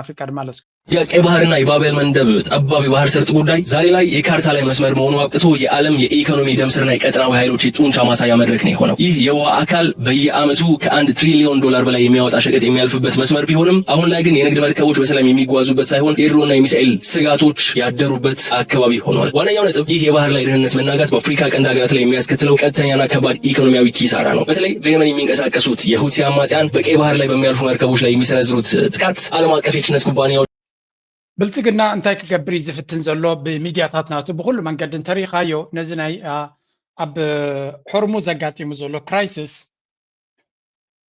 ኣፍሪካ ድማ ኣለስ የቀይ ባህርና የባብ ኤል መንደብ ጠባብ የባህር ሰርጥ ጉዳይ ዛሬ ላይ የካርታ ላይ መስመር መሆኑ አብቅቶ የዓለም የኢኮኖሚ ደም ስርና የቀጠናዊ ኃይሎች የጡንቻ ማሳያ መድረክ ነው የሆነው። ይህ የውሃ አካል በየዓመቱ ከአንድ ትሪሊዮን ዶላር በላይ የሚያወጣ ሸቀጥ የሚያልፍበት መስመር ቢሆንም አሁን ላይ ግን የንግድ መርከቦች በሰላም የሚጓዙበት ሳይሆን የድሮና የሚሳኤል ስጋቶች ያደሩበት አካባቢ ሆኗል። ዋነኛው ነጥብ ይህ የባህር ላይ ደህንነት መናጋት በአፍሪካ ቀንድ ሀገራት ላይ የሚያስከትለው ቀጥተኛና ከባድ ኢኮኖሚያዊ ኪሳራ ነው። በተለይ በየመን የሚንቀሳቀሱት የሁቲ አማጽያን በቀይ ባህር ላይ በሚያልፉ መርከቦች ላይ የሚሰነዝሩት ጥቃት ዓለም አቀፍ የጭነት ኩባንያዎች ብልፅግና እንታይ ክገብር እዩ ዝፍትን ዘሎ? ብሚድያታት ናቱ ብኩሉ መንገዲ እንተሪኢኻዮ ነዚ ናይ ኣብ ሆርሙዝ ኣጋጢሙ ዘሎ ክራይሲስ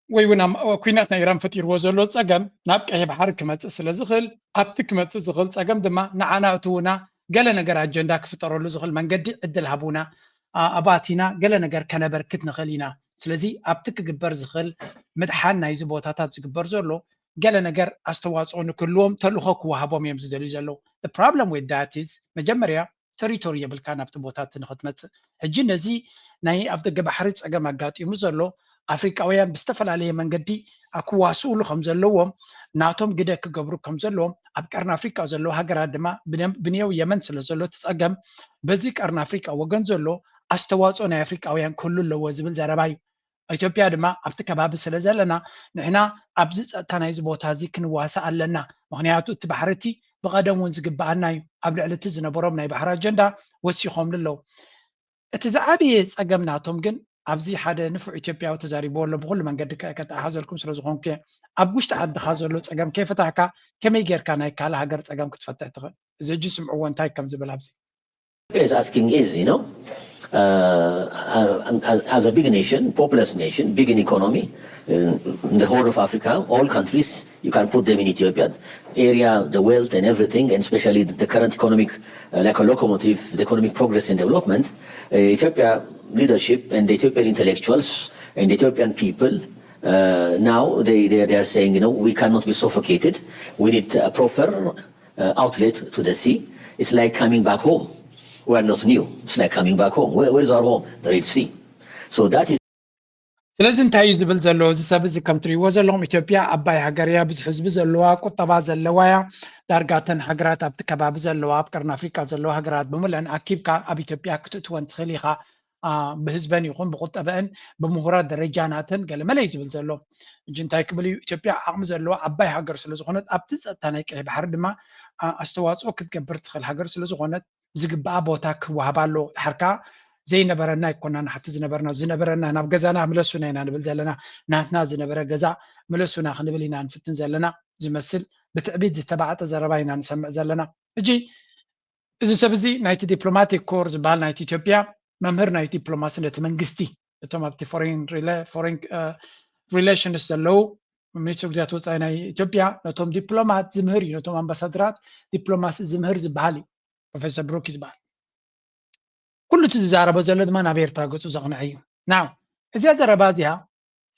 ወይ እውን ኩናት ናይ ኢራን ፈጢርዎ ዘሎ ፀገም ናብ ቀይሕ ባሕሪ ክመፅእ ስለ ዝኽእል ኣብቲ ክመፅእ ዝኽእል ፀገም ድማ ንዓና እትውና ገለ ነገር ኣጀንዳ ክፍጠረሉ ዝኽእል መንገዲ ዕድል ሃቡና ኣባቲና ገለ ነገር ከነበርክት ንኽእል ኢና። ስለዚ ኣብቲ ክግበር ዝኽእል ምድሓን ናይዚ ቦታታት ዝግበር ዘሎ ገለ ነገር ኣስተዋፅኦ ንክህልዎም ተልእኾ ክወሃቦም እዮም ዝደልዩ ዘለዉ። The problem with that is መጀመርያ ተሪቶሪ የብልካ ናብቲ ቦታ እቲ ንክትመፅእ። ሕጂ ነዚ ናይ ኣፍ ደገ ባሕሪ ፀገም ኣጋጢሙ ዘሎ ኣፍሪቃውያን ብዝተፈላለየ መንገዲ ክዋስኡሉ ከም ዘለዎም ናቶም ግደ ክገብሩ ከም ዘለዎም ኣብ ቀርኒ ኣፍሪቃ ዘለዉ ሃገራት ድማ ብንየው የመን ስለ ዘሎ እቲ ፀገም በዚ ቀርኒ ኣፍሪቃ ወገን ዘሎ ኣስተዋፅኦ ናይ ኣፍሪቃውያን ክህሉ ኣለዎ ዝብል ዘረባ እዩ። ኢትዮጵያ ድማ ኣብቲ ከባቢ ስለ ዘለና ንሕና ኣብዚ ፀጥታ ናይዚ ቦታ እዚ ክንዋሳእ ኣለና። ምክንያቱ እቲ ባሕሪ እቲ ብቐደም እውን ዝግበኣና እዩ። ኣብ ልዕሊ እቲ ዝነበሮም ናይ ባሕሪ ኣጀንዳ ወሲኾምሉ ኣለዉ። እቲ ዝዓበየ ፀገም ናቶም ግን ኣብዚ ሓደ ንፉዕ ኢትዮጵያዊ ተዛሪብዎ ኣሎ። ብኩሉ መንገዲ ከ- ከተሓዘልኩም ስለ ዝኾንኩ እየ። ኣብ ውሽጢ ዓድኻ ዘሎ ፀገም ከይፈታሕካ ከመይ ጌርካ ናይ ካልእ ሃገር ፀገም ክትፈትሕ ትኽእል? እዚ ሕጂ ስምዕዎ እንታይ ከም ዝብል ኣብዚ is asking is, you know, uh, uh, as a big nation, populous nation, big in economy, uh, in the whole of Africa, all countries, you can put them in Ethiopia. Area, the wealth and everything, and especially the current economic, uh, like a locomotive, the economic progress and development, uh, Ethiopia leadership and the Ethiopian intellectuals and the Ethiopian people, uh, now they, they, they are saying, you know, we cannot be suffocated. We need a proper uh, outlet to the sea. It's like coming back home. We are not new. It's like coming back home. Where, where is our home? The Red Sea. So that is ስለዚ እንታይ እዩ ዝብል ዘሎ እዚ ሰብ እዚ? ከም ትሪእዎ ዘለኹም ኢትዮጵያ ዓባይ ሃገር እያ፣ ብዙሕ ህዝቢ ዘለዋ፣ ቁጠባ ዘለዋ እያ። ዳርጋ እተን ሃገራት ኣብቲ ከባቢ ዘለዋ ኣብ ቀርኒ ኣፍሪቃ ዘለዋ ሃገራት ብምልአን ኣኪብካ ኣብ ኢትዮጵያ ክትእትወን ትኽእል ኢኻ። ብህዝበን ይኹን ብቁጠበአን ብምሁራት ደረጃ ናተን ገለመለ እዩ ዝብል ዘሎ። እጂ እንታይ ክብል እዩ? ኢትዮጵያ ዓቕሚ ዘለዋ ዓባይ ሃገር ስለ ዝኾነት ኣብቲ ፀጥታ ናይ ቀይሕ ባሕሪ ድማ ኣስተዋፅኦ ክትገብር ትኽእል ሃገር ስለ ዝኾነት ዝግበኣ ቦታ ክወሃባ ኣለዎ። ድሓር ከዓ ዘይነበረና ኣይኮና ንሓቲ ዝነበርና ዝነበረና ናብ ገዛና ምለሱና ኢና ንብል ዘለና። ናትና ዝነበረ ገዛ ምለሱና ክንብል ኢና ንፍትን ዘለና ዝመስል ብትዕቢት ዝተባዕጠ ዘረባ ኢና ንሰምዕ ዘለና። ሕጂ እዚ ሰብ እዚ ናይቲ ዲፕሎማቲክ ኮር ዝበሃል ናይቲ ኢትዮጵያ መምህር ናይ ዲፕሎማሲ ነቲ መንግስቲ እቶም ኣብቲ ፎሬን ፎሬን ሪሌሽንስ ዘለዉ ሚኒስትሪ ጉዳያት ወፃኢ ናይ ኢትዮጵያ ነቶም ዲፕሎማት ዝምህር እዩ፣ ነቶም ኣምባሳደራት ዲፕሎማሲ ዝምህር ዝበሃል እዩ። ፕሮፌሰር ብሩክ እዩ ዝበሃል። ኩሉ እቲ ዝዛረቦ ዘሎ ድማ ናብ ኤርትራ ገፁ ዘቕንዐ እዩ። ናው እዚኣ ዘረባ እዚኣ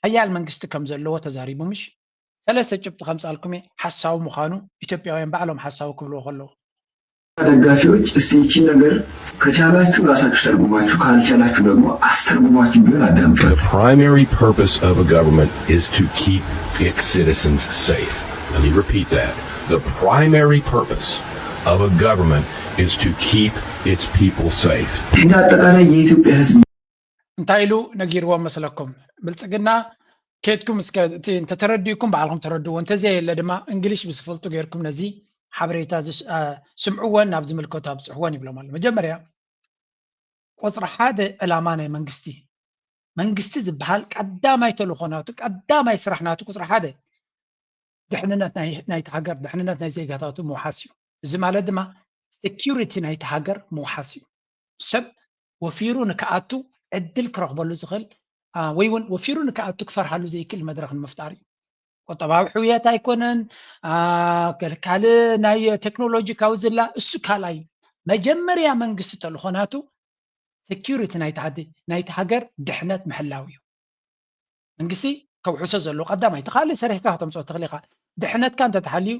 ሓያል መንግስቲ ከም ዘለዎ ተዛሪቡ ምሽ ሰለስተ ጭብጢ ከምፃልኩም እየ። ሓሳዊ ምዃኑ ኢትዮጵያውያን ባዕሎም ሓሳዊ ክብልዎ ከለዉ ደጋፊዎች እስቲ ይቺን ነገር ከቻላችሁ ራሳችሁ ተርጉማችሁ ካልቻላችሁ ደግሞ አስተርጉማችሁ ቢሆን አዳምጧት። Primary purpose of a government is to keep its citizens safe. Let me repeat that. The primary purpose of a government is to keep its people safe. እንደ አጠቃላይ የኢትዮጵያ ህዝብ እንታይ ኢሉ ነጊርዎም መስለኩም? ብልፅግና ኬድኩም እስከ እቲ እንተተረዲእኩም ባዕልኩም ተረድዎ፣ እንተዘየለ ድማ እንግሊሽ ብዝፈልጡ ጌርኩም ነዚ ሓበሬታ ዝስ- አ፣ ስምዕዎን ናብ ዝምልከቶ ኣብፅሕዎን ይብሎም ኣሎ። መጀመርያ ቁፅሪ ሓደ ዕላማ ናይ መንግስቲ መንግስቲ ዝበሃል ቀዳማይ ተልእኾ ናቱ ቀዳማይ ስራሕ ናቱ ቁፅሪ ሓደ ድሕንነት ናይ- ናይቲ ሃገር ድሕንነት ናይ ዜጋታቱ ምውሓስ እዩ። እዚ ማለት ድማ ሴኪሪቲ ናይቲ ሃገር ምውሓስ እዩ። ሰብ ወፊሩ ንክኣቱ ዕድል ክረኽበሉ ዝኽእል አ፣ ወይ እውን ወፊሩ ንክኣቱ ክፈርሃሉ ዘይክእል መድረኽ ንምፍጣር እዩ። ቁጠባዊ ሕውየት ኣይኮነን፣ አ፣ ከ- ካልእ ናይ ቴክኖሎጂካዊ ዝላ እሱ ካልኣይ እዩ። መጀመርያ መንግስቲ ተልእኾ ናቱ ሴኪሪቲ ናይቲ ዓዲ ናይቲ ሃገር ድሕነት ምሕላው እዩ። መንግስቲ ከውሕሶ ዘለዎ ቀዳማይ እቲ ካልእ ሰሪሕካ ከተምፅኦ ትኽእል ኢኻ። ድሕነትካ እንተተሓልዩ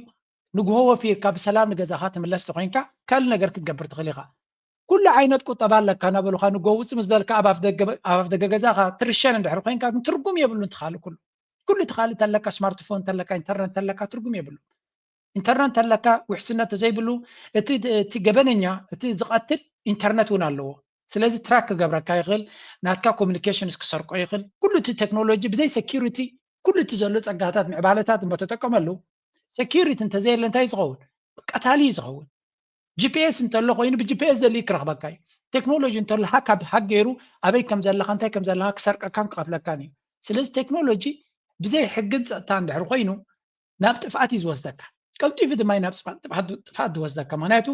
ንግሆ ወፊርካ ብሰላም ንገዛኻ ትምለስ ተኮይንካ ካልእ ነገር ክትገብር ትኽእል ኢኻ። ኩሉ ዓይነት ቁጠባ ኣለካ እናበሉካ ንግሆ ውፅእ ምስ በልካ ኣብ ኣፍ ደገ ኣብ ኣፍ ደገ ገዛኻ ትርሸን እንድሕር ኮይንካ ግን ትርጉም የብሉን እቲ ካልእ ኩሉ። ኩሉ እቲ ካልእ እንተለካ ስማርትፎን እንተለካ ኢንተርነት እንተለካ ትርጉም የብሉን። ኢንተርነት ኣለካ ውሕስነት ተዘይብሉ እቲ እቲ ገበነኛ እቲ ዝቐትል ኢንተርነት እውን ኣለዎ። ስለዚ ትራክ ክገብረካ ይኽእል፣ ናትካ ኮሚኒኬሽንስ ክሰርቆ ይኽእል። ኩሉ እቲ ቴክኖሎጂ ብዘይ ሴኪሪቲ ኩሉ እቲ ዘሎ ጸጋታት ምዕባለታት እሞ ተጠቀመሉ። ሴኪሪቲ እንተዘየለ እንታይ ዝኸውን? ቀታሊ እዩ ዝኸውን። ጂፒኤስ እንተሎ ኮይኑ ብጂፒኤስ ደሊ ክረኽበካ እዩ። ቴክኖሎጂ እንተሎ ሃክ ኣብ ሃክ ገይሩ ኣበይ ከም ዘለኻ እንታይ ከም ዘለኻ ክሰርቀካን ክቐትለካን እዩ። ስለዚ ቴክኖሎጂ ብዘይ ሕግን ጸጥታ እንድሕር ኮይኑ ናብ ጥፍኣት እዩ ዝወስደካ። ቀልጢፉ ድማ እዩ ናብ ጥፍኣት ጥፍኣት ዝወስደካ። ምክንያቱ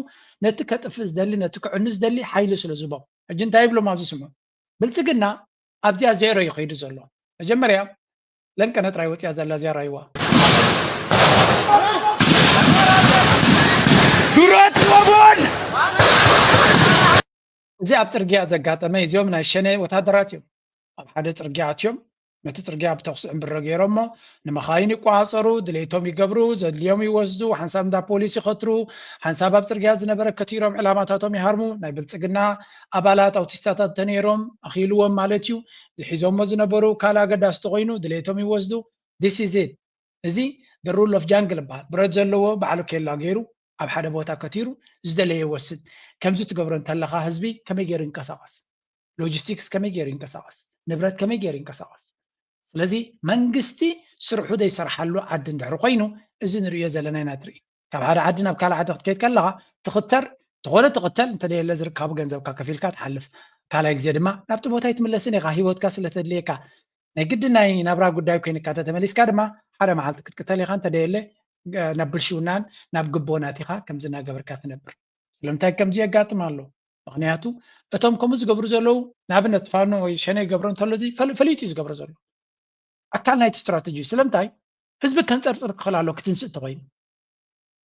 ነቲ ከጥፍእ ዝደሊ ነቲ ክዕኑ ዝደሊ ሓይሊ ስለ ዝቦ። ሕጂ እንታይ ይብሎም ኣብዚ ስሙ? ብልጽግና ኣብዚኣ ዜሮ እዩ ከይዱ ዘሎ። መጀመርያ ለንቀነ ጥራይ ወፂያ ዘላ እዚኣ ራይዋ ዱራት ወቦን እዚ ኣብ ፅርግያ ዘጋጠመ እዚኦም ናይ ሸኔ ወታደራት እዮም። ኣብ ሓደ ፅርግያ ኣትዮም ነቲ ፅርግያ ብተኩሲ ዕምብሮ ገይሮሞ ንመኻይን ይቋፀሩ፣ ድሌቶም ይገብሩ፣ ዘድልዮም ይወስዱ፣ ሓንሳብ እንዳ ፖሊስ ይኸትሩ፣ ሓንሳብ ኣብ ፅርግያ ዝነበረ ከቲሮም ዕላማታቶም ይሃርሙ። ናይ ብልፅግና ኣባላት ኣውቲስታታት ተነይሮም ኣኽኢልዎም ማለት እዩ። ዝሒዞሞ ዝነበሩ ካልእ ኣገዳሲ ተኮይኑ ድሌቶም ይወስዱ። This is it። እዚ the rule of jungle ይበሃል። ብረት ዘለዎ ባዕሉ ኬላ ገይሩ ኣብ ሓደ ቦታ ከቲሩ ዝደለየ ይወስድ። ከምዚ ትገብሮ እንተለኻ ህዝቢ ከመይ ገይሩ ይንቀሳቐስ? ሎጂስቲክስ ከመይ ገይሩ ይንቀሳቐስ? ንብረት ከመይ ገይሩ ይንቀሳቐስ? ስለዚ መንግስቲ ስርሑ ዘይሰርሓሉ ዓዲ እንድሕር ኮይኑ እዚ ንርእዮ ዘለና ኢና ንርኢ። ካብ ሓደ ዓዲ ናብ ካልእ ዓዲ ክትከይድ ከለኻ ትኽተር፣ ዝኾነ ትኽተል እንተደየለ ዝርካቡ ገንዘብካ ከፊልካ ትሓልፍ። ካልኣይ ግዜ ድማ ናብቲ ቦታ ኣይትምለስን ኢኻ፣ ህይወትካ ስለተድልየካ። ናይ ግድን ናይ ናብራ ጉዳይ ኮይንካ እንተተመሊስካ ድማ ሓደ መዓልቲ ክትቅተል ኢኻ፣ እንተደየለ ናብ ብልሽውናን ናብ ግቦን ኣቲኻ ከምዚ እናገበርካ ትነብር። ስለምንታይ ከምዚ የጋጥም ኣሎ? ምኽንያቱ እቶም ከምኡ ዝገብሩ ዘለዉ ንኣብነት ፋኖ ወይ ሸኔ ይገብሮ እንተሎ እዚ ፈል- ፈሊጡ እዩ ዝገብሮ ዘሎ። ኣካል ናይቲ ስትራተጂ እዩ። ስለምንታይ ህዝቢ ከንፀርፅር ክኽእል ኣሎ ክትንስእ እንተኮይኑ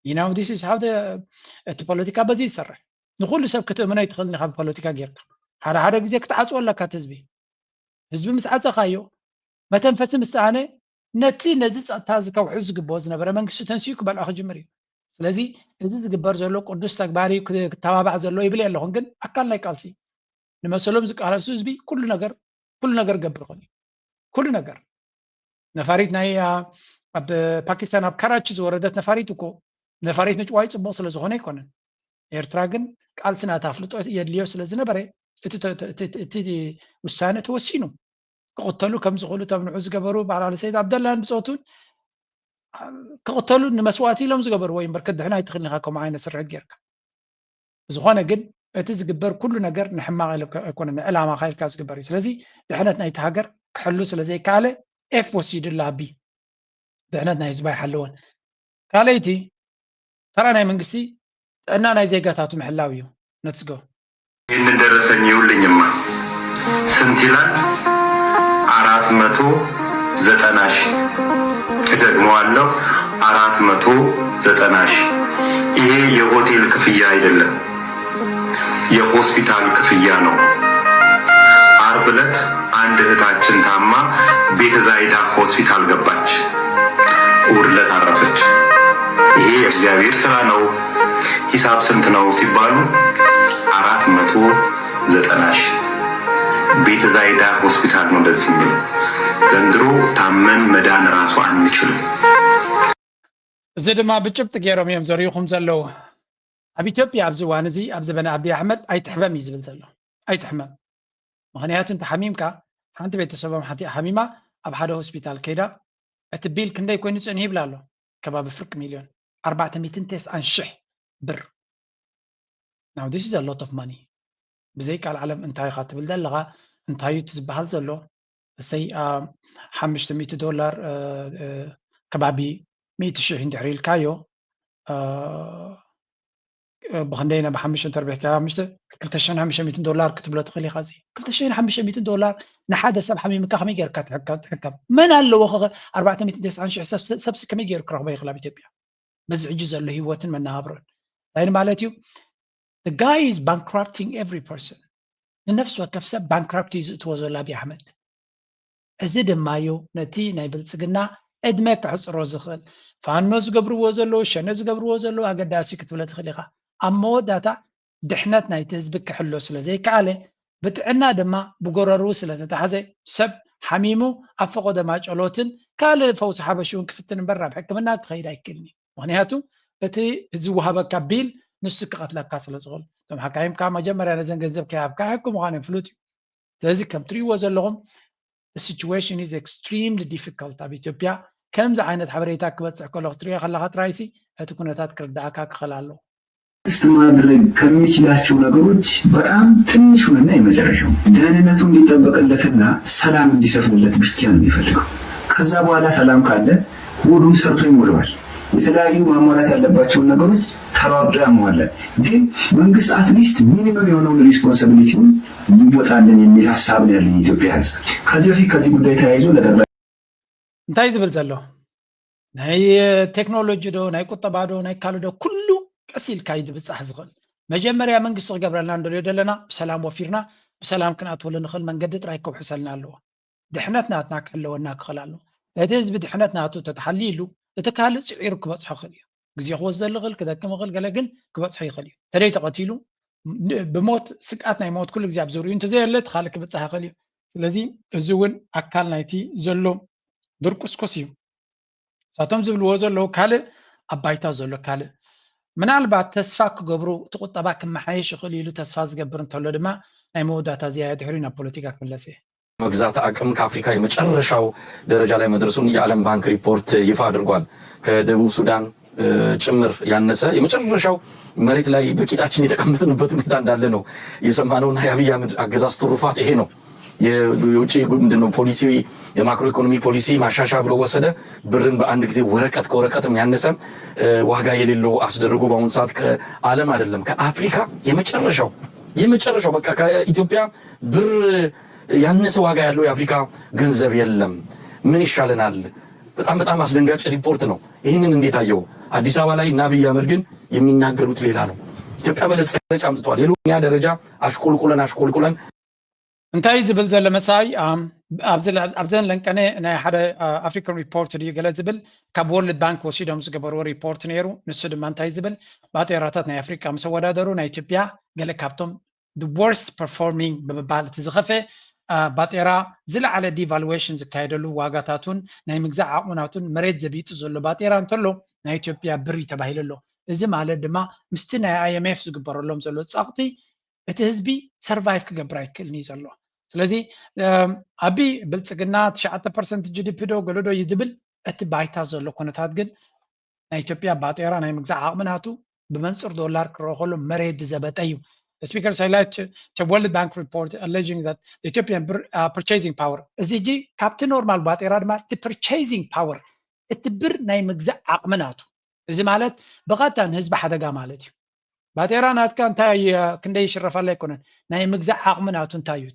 you know this is how the እቲ ፖለቲካ በዚ ይሰርሕ። ንኩሉ ሰብ ክትእምኖ ኣይትኽእልን ኢኻ ብፖለቲካ ጌርካ። ሓደ ሓደ ግዜ ክትዓፅዎ ኣለካ እቲ ህዝቢ። ህዝቢ ምስ ዓፀኻዮ መተንፈሲ ምስ ሰኣነ ነቲ ነዚ ፀጥታ እዚ ከውሕስ ዝግብኦ ዝነበረ መንግስቲ ተንሲኡ ክበልዖ ክጅምር እዩ። ስለዚ እዚ ዝግበር ዘሎ ቅዱስ ተግባር እዩ ክተባባዕ ዘሎ ይብል የለኹን፣ ግን ኣካል ናይ ቃልሲ ንመሰሎም ዝቃለሱ ህዝቢ ኩሉ ነገር ኩሉ ነገር ገብር ይኽእል እዩ። ኩሉ ነገር ነፋሪት ናይ ኣብ ፓኪስታን ኣብ ካራቺ ዝወረደት ነፋሪት እኮ ነፋሪት ምጭዋይ ፅቡቅ ስለዝኾነ ኣይኮነን። ኤርትራ ግን ቃልሲ ናታ ኣፍልጦ የድልዮ ስለዝነበረ እቲ ውሳነ ተወሲኑ። ክቕተሉ ከም ዝኽእሉ እቶም ንዑ ዝገበሩ በዓል ሰይድ ዓብደላን ብፆቱን ክቕተሉ ንመስዋእቲ ኢሎም ዝገበርዎ እዩ እምበር ክድሕን ኣይትኽእልን ኢኻ ከምኡ ዓይነት ስርሒት ጌርካ። ብዝኾነ ግን እቲ ዝግበር ኩሉ ነገር ንሕማቕ ኢለ ኣይኮነን ንዕላማኻ ኢልካ ዝግበር እዩ። ስለዚ ድሕነት ናይቲ ሃገር ክሕሉ ስለዘይከኣለ ኤፍ ወሲዱላ ቢ ድሕነት ናይ ህዝባ ኣይሓለወን። ካልኣይቲ ተራ ናይ መንግስቲ ጥዕና ናይ ዜጋታቱ ምሕላው እዩ። ነትስጎ ይህንን ደረሰኝ ይውልኝማ ስንት ይላል? አራት መቶ ዘጠና ሺህ እደግመዋለሁ፣ አራት መቶ ዘጠና ሺህ ይሄ የሆቴል ክፍያ አይደለም፣ የሆስፒታል ክፍያ ነው። አርብ ዕለት አንድ እህታችን ታማ ቤተ ዛይዳ ሆስፒታል ገባች። እሑድ ዕለት አረፈች። ይሄ የእግዚአብሔር ስራ ነው። ሂሳብ ስንት ነው ሲባሉ አራት መቶ ዘጠና ሺህ ቤተ ዛይዳ ሆስፒታል ነው እንደዚህ የሚል። ዘንድሮ ታመን መዳን ራሱ አንችልም። እዚ ድማ ብጭብጢ ገይሮም እዮም ዘርእዩኹም ዘለዉ። ኣብ ኢትዮጵያ ኣብዚ እዋን እዚ ኣብ ዘበነ ኣብይ ኣሕመድ ኣይትሕመም እዩ ዝብል ዘሎ። ኣይትሕመም። ምኽንያቱ እንተ ሓሚምካ ሓንቲ ቤተሰቦም ሓንቲ ሓሚማ ኣብ ሓደ ሆስፒታል ከይዳ እቲ ቢል ክንደይ ኮይኑ ጽንሑ ይብላ ኣሎ። ከባቢ ፍርቂ ሚልዮን ኣርባዕተ ሚእትን ተስዓን ሽሕ ብር። Now this is a lot of money። ብዘይ ቃል ዓለም እንታይ ኢኻ ትብል ዘለኻ? እንታይ እዩ እቲ ዝበሃል ዘሎ? እሰይ ሓሙሽተ ሚእቲ ዶላር ከባቢ ሚእቲ ሽሕ እንድሕር ኢልካዮ ብክንደይ ናብ ሓሙሽተ እንተርቢሕካ ሓሙሽተ ክልተ ሽሕን ሓሙሽተ ሚእትን ዶላር ክትብሎ ትኽእል ኢኻ። እዚ ክልተ ሽሕን ሓሙሽተ ሚእትን ዶላር ንሓደ ሰብ ሓሚምካ ከመይ ጌርካ ትሕከም? መን ኣለዎ ኣርባዕተ ሚእትን ተስዓን ሽሕ ሰብሲ ከመይ ገይሩ ክረኽቦ ይኽእል ኣብ ኢትዮጵያ? በዚ ሕጂ ዘሎ ህይወትን መነባብሮን እንታይ ማለት እዩ? The guy is bankrupting every person። ንነፍሲ ወከፍ ሰብ ባንክራፕት እዩ ዝእትዎ ዘሎ ኣብይ ኣሕመድ። እዚ ድማ እዩ ነቲ ናይ ብልፅግና ዕድመ ክሕፅሮ ዝኽእል። ፋኖ ዝገብርዎ ዘለዉ፣ ሸነ ዝገብርዎ ዘለዉ ኣገዳሲ ክትብሎ ትኽእል ኢኻ። ኣብ መወዳእታ ድሕነት ናይቲ ህዝቢ ክሕሎ ስለ ዘይከኣለ፣ ብጥዕና ድማ ብጎረርኡ ስለ ተታሕዘ፣ ሰብ ሓሚሙ ኣብ ፈቐዶ ማጨሎትን ካልእ ፈውሲ ሓበሽውን ክፍትን እምበር ናብ ሕክምና ክኸይድ ኣይክእልን እዩ። ምኽንያቱ እቲ ዝወሃበካ ቢል ንሱ ክቐትለካ ስለ ዝኽእል፣ እቶም ሓካይምካ መጀመርያ ነዘን ገንዘብ ከይሃብካ ይሕክሙኻ እዮም፣ ፍሉጥ እዩ። ስለዚ ከም ትርእይዎ ዘለኹም situation is extremely difficult ኣብ ኢትዮጵያ። ከምዚ ዓይነት ሓበሬታ ክበፅሕ ከሎ ክትርእዮ ከለኻ ጥራይሲ እቲ ኩነታት ክርዳእካ ክኽእል ኣለዎ። መንግስት ማድረግ ከሚችላቸው ነገሮች በጣም ትንሹንና የመጨረሻው ደህንነቱ እንዲጠበቅለትና ሰላም እንዲሰፍንለት ብቻ ነው የሚፈልገው። ከዛ በኋላ ሰላም ካለ ሆዱን ሰርቶ ይሞላዋል። የተለያዩ ማሟላት ያለባቸውን ነገሮች ተሯርጦ ያሟላል። ግን መንግስት at least minimum የሆነውን responsibility ውን ይወጣልን የሚል ሀሳብ ነው ያለኝ የኢትዮጵያ ህዝብ። ከዚህ በፊት ከዚህ ጉዳይ ተያይዞ ለጠቅላይ እንታይ ዝብል ዘሎ ናይ ቴክኖሎጂ ዶ ናይ ቁጠባ ዶ ናይ ካልእ ዶ ኩሉ ቀስ ኢልካ እዩ ዝብፃሕ ዝኽእል። መጀመርያ መንግስቲ ክገብረልና እንደልዮ ዘለና ብሰላም ወፊርና ብሰላም ክንኣትወሉ ንኽእል መንገዲ ጥራይ ከውሕሰልና ኣለዎ። ድሕነት ናትና ክሕለወና ክኽእል ኣለዎ። እቲ ህዝቢ ድሕነት ናቱ ተተሓልይሉ እቲ ካልእ ፅዒሩ ክበፅሖ ይኽእል እዩ። ግዜ ክወስደሉ ይኽእል፣ ክደክም ይኽእል፣ ገለ ግን ክበፅሖ ይኽእል እዩ። ተደይ ተቐቲሉ ብሞት ስግኣት ናይ ሞት ኩሉ ግዜ ኣብ ዙርኡ እንተዘየለ እቲ ካልእ ክብፃሕ ይኽእል እዩ። ስለዚ እዚ እውን ኣካል ናይቲ ዘሎ ድርቁስቁስ እዩ። እሳቶም ዝብልዎ ዘለዉ ካልእ ኣብ ባይታ ዘሎ ካልእ። ምናልባት ተስፋ ክገብሩ እቲ ቁጠባ ክመሓየሽ ይኽእል ኢሉ ተስፋ ዝገብር እንተሎ ድማ ናይ መወዳእታ ዝያየ ድሕሪ ናብ ፖለቲካ ክምለስ እየ። መግዛት አቅም ከአፍሪካ የመጨረሻው ደረጃ ላይ መድረሱን የዓለም ባንክ ሪፖርት ይፋ አድርጓል። ከደቡብ ሱዳን ጭምር ያነሰ የመጨረሻው መሬት ላይ በቂጣችን የተቀመጥንበት ሁኔታ እንዳለ ነው የሰማነውና የአብይ አህመድ አገዛዝ ትሩፋት ይሄ ነው። የውጭ ምንድነው ፖሊሲ የማክሮ ኢኮኖሚ ፖሊሲ ማሻሻ ብሎ ወሰደ። ብርን በአንድ ጊዜ ወረቀት ከወረቀትም ያነሰ ዋጋ የሌለው አስደርጎ በአሁኑ ሰዓት ከዓለም አይደለም ከአፍሪካ የመጨረሻው የመጨረሻው በቃ ከኢትዮጵያ ብር ያነሰ ዋጋ ያለው የአፍሪካ ገንዘብ የለም። ምን ይሻለናል? በጣም በጣም አስደንጋጭ ሪፖርት ነው። ይህንን እንዴት አየው? አዲስ አበባ ላይ እና አብይ አህመድ ግን የሚናገሩት ሌላ ነው። ኢትዮጵያ በለጸገች አምጥቷል። ሌሎኛ ደረጃ አሽቆልቁለን አሽቆልቁለን እንታይ ዝብል ዘሎ መሳይ ኣብዘን ለንቀነ ናይ ሓደ ኣፍሪካን ሪፖርት ድዩ ገለ ዝብል ካብ ወርልድ ባንክ ወሲዶም ዝገበርዎ ሪፖርት ነይሩ። ንሱ ድማ እንታይ ዝብል ባጤራታት ናይ ኣፍሪካ ምስ ኣወዳደሩ ናይ ኢትዮጵያ ገለ ካብቶም worst performing ብምባል እቲ ዝኸፈ ባጤራ ዝለዓለ devaluation ዝካየደሉ ዋጋታቱን ናይ ምግዛእ ዓቕሙናቱን መሬት ዘቢጡ ዘሎ ባጤራ እንተሎ ናይ ኢትዮጵያ ብር እዩ ተባሂሉ ኣሎ። እዚ ማለት ድማ ምስቲ ናይ IMF ዝግበረሎም ዘሎ ጸቕጢ እቲ ህዝቢ survive ክገብር ኣይክእልን እዩ ዘሎ። ስለዚ ኣቢ ብልፅግና ትሽዓተ percent GDP ዶ ገለ ዶ እዩ ዝብል እቲ ባይታ ዘሎ ኩነታት ግን ናይ ኢትዮጵያ ባጤራ ናይ ምግዛእ ዓቕሚ ናቱ ብመንፅር ዶላር ክረኦ ከሎ መሬት ዝዘበጠ እዩ። Speakers highlight the World Bank report alleging that Ethiopian purchasing power እዚ ሕጂ ካብቲ ኖርማል ባጤራ ድማ እቲ purchasing power እቲ ብር ናይ ምግዛእ ዓቕሚ ናቱ እዚ ማለት ብቐጥታ ንህዝቢ ሓደጋ ማለት እዩ። ባጤራ ናትካ እንታይ ክንደይ ይሽረፋላ ኣይኮነን ናይ ምግዛእ ዓቕሚ ናቱ እንታይ እዩ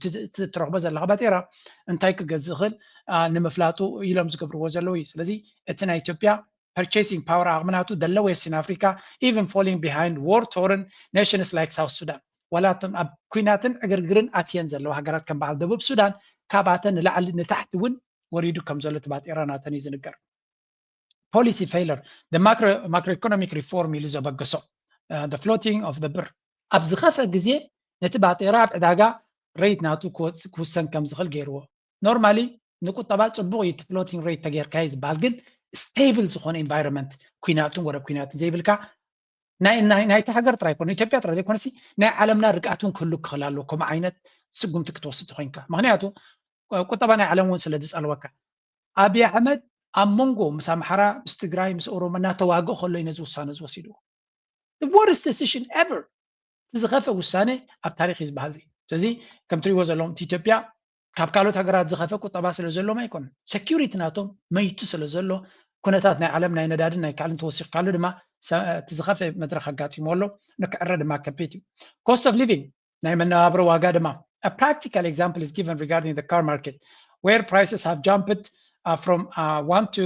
ትረኽቦ ዘለካ ባጤራ እንታይ ክገዝእ ይኽእል ንምፍላጡ ኢሎም ዝገብርዎ ዘለዉ እዩ። ስለዚ እቲ ናይ ኢትዮጵያ purchasing power ዓቕሚ ናቱ the lowest in Africa, even falling behind war torn nations like South Sudan። ዋላ እቶም ኣብ ኩናትን ዕግርግርን ኣትየን ዘለዋ ሃገራት ከም በዓል ደቡብ ሱዳን ካብኣተን ንላዕሊ ንታሕቲ እውን ወሪዱ ከም ዘሎ እቲ ባጤራ ናተን እዩ ዝንገር። Policy failure, the macro macroeconomic reform ኢሉ ዘበገሶ the floating of the ብር ኣብ ዝኸፈ ግዜ ነቲ ባጤራ ኣብ ዕዳጋ rate ናቱ ክወፅእ ክውሰን ከም ዝኽእል ገይርዎ። Normally ንቁጠባ ፅቡቕ እዩ እቲ floating rate ተጌርካዮ ዝበሃል ግን stable ዝኾነ environment ኩናትን ወረ ኩናትን ዘይብልካ ናይቲ ሃገር ጥራይ ኮነ ኢትዮጵያ ጥራይ ዘይኮነሲ ናይ ዓለምና ርግኣት እውን ክህሉ ክኽእል ኣለዎ። ከምኡ ዓይነት ስጉምቲ ክትወስድ ተኮይንካ ምክንያቱ ቁጠባ ናይ ዓለም እውን ስለ ዝፀልወካ። ኣብይ ኣሕመድ ኣብ መንጎ ምስ ኣምሓራ ምስ ትግራይ ምስ ኦሮሞ እናተዋግእ ከሎ እዩ ነዚ ውሳነ ዝወሲድዎ። Worst decision ever። እቲ ዝኸፈ ውሳነ ኣብ ታሪክ እዩ ዝበሃል። ስለዚ ከም ትሪእዎ ዘለኹም እቲ ኢትዮጵያ ካብ ካልኦት ሃገራት ዝኸፈ ቁጠባ ስለ ዘለዎም ኣይኮነን። Security ናቶም መይቱ ስለ ዘሎ ኩነታት ናይ ዓለም ናይ ነዳድን ናይ ካልእን ተወሲኽካሉ ድማ እቲ ዝኸፈ መድረክ ኣጋጢሞ ኣሎ። ንክዕረ ድማ ከቢድ እዩ። Cost of living ናይ መነባብሮ ዋጋ ድማ a practical example is given regarding the car market where prices have jumped uh, from uh, one to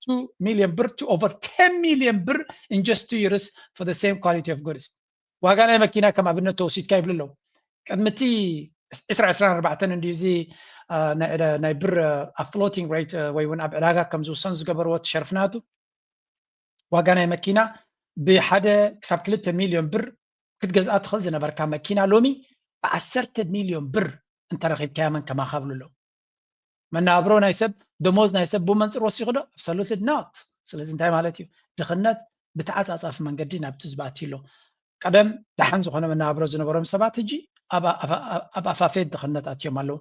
two million ብር to over ten million ብር in just two years for the same quality of goods። ዋጋ ናይ መኪና ከም ኣብነት ተወሲድካ ይብሉ ኣለዉ። ቅድሚ እቲ ዕስራ ዕስራን ኣርባዕተን እንድዩ እዚ ናይ ብር ኣብ floating rate ወይ እውን ኣብ ዕዳጋ ከም ዝውሰን ዝገበርዎ እቲ ሸርፍናቱ ዋጋ ናይ መኪና ብሓደ ክሳብ ክልተ ሚልዮን ብር ክትገዝኣ ትኽእል ዝነበርካ መኪና ሎሚ ብዓሰርተ ሚልዮን ብር እንተረኺብካያ መን ከማኻ ብሉ ኣለዉ። መነባብሮ ናይ ሰብ ደሞዝ ናይ ሰብ ብመንፅር ወሲኹ ዶ? Absolutely not። ስለዚ እንታይ ማለት እዩ? ድኽነት ብተዓጻጻፊ መንገዲ ናብቲ ዝባቲ ኣሎ። ቀደም ደሓን ዝኾነ መነባብሮ ዝነበሮም ሰባት ሕጂ ኣብ ኣፋፌት ድኽነት ኣትዮም ኣለዉ።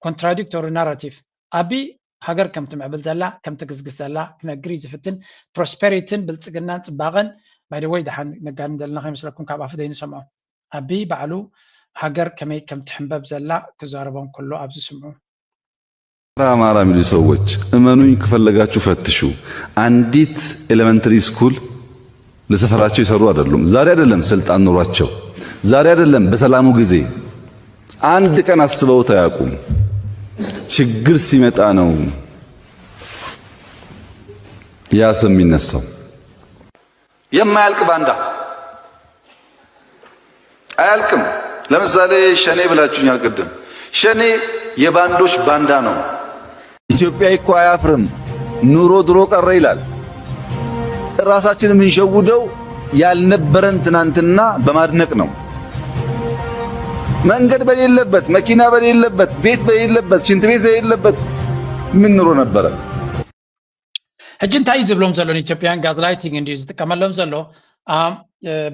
ኮንትራዲክቶሪ ናራቲቭ። ኣቢ ሃገር ከም ትምዕብል ዘላ፣ ከም ትግስግስ ዘላ ክነግር እዩ ዝፍትን። ፕሮስፐሪትን ብልጽግናን ጽባቐን፣ ባይ ወይ ደሓን ነጋድን ዘለና ከይመስለኩም፣ ካብ ኣፉ ዘይንሰምዖ። ኣቢ ባዕሉ ሃገር ከመይ ከም ትሕንበብ ዘላ ክዛረቦም ከሎ ኣብዚ ስምዑ። አማራ አማራ የሚሉ ሰዎች እመኑኝ፣ ከፈለጋችሁ ፈትሹ። አንዲት ኤሌመንተሪ ስኩል ለሰፈራቸው የሰሩ አይደሉም። ዛሬ አይደለም ስልጣን ኖሯቸው፣ ዛሬ አይደለም በሰላሙ ጊዜ፣ አንድ ቀን አስበውት አያውቁም። ችግር ሲመጣ ነው ያ ስም የሚነሳው። የማያልቅ ባንዳ አያልቅም። ለምሳሌ ሸኔ ብላችሁኛል ቅድም። ሸኔ የባንዶች ባንዳ ነው። ኢትዮጵያ እኮ አያፍርም። ኑሮ ድሮ ቀረ ይላል። ራሳችን የምንሸውደው ያልነበረን ትናንትና በማድነቅ ነው። መንገድ በሌለበት፣ መኪና በሌለበት፣ ቤት በሌለበት፣ ሽንት ቤት በሌለበት ምን ኑሮ ነበረ? ሕጂ እንታይ እዩ ዝብሎም ዘሎ ንኢትዮጵያን? ጋዝላይቲንግ እንድዩ ዝጥቀመሎም ዘሎ።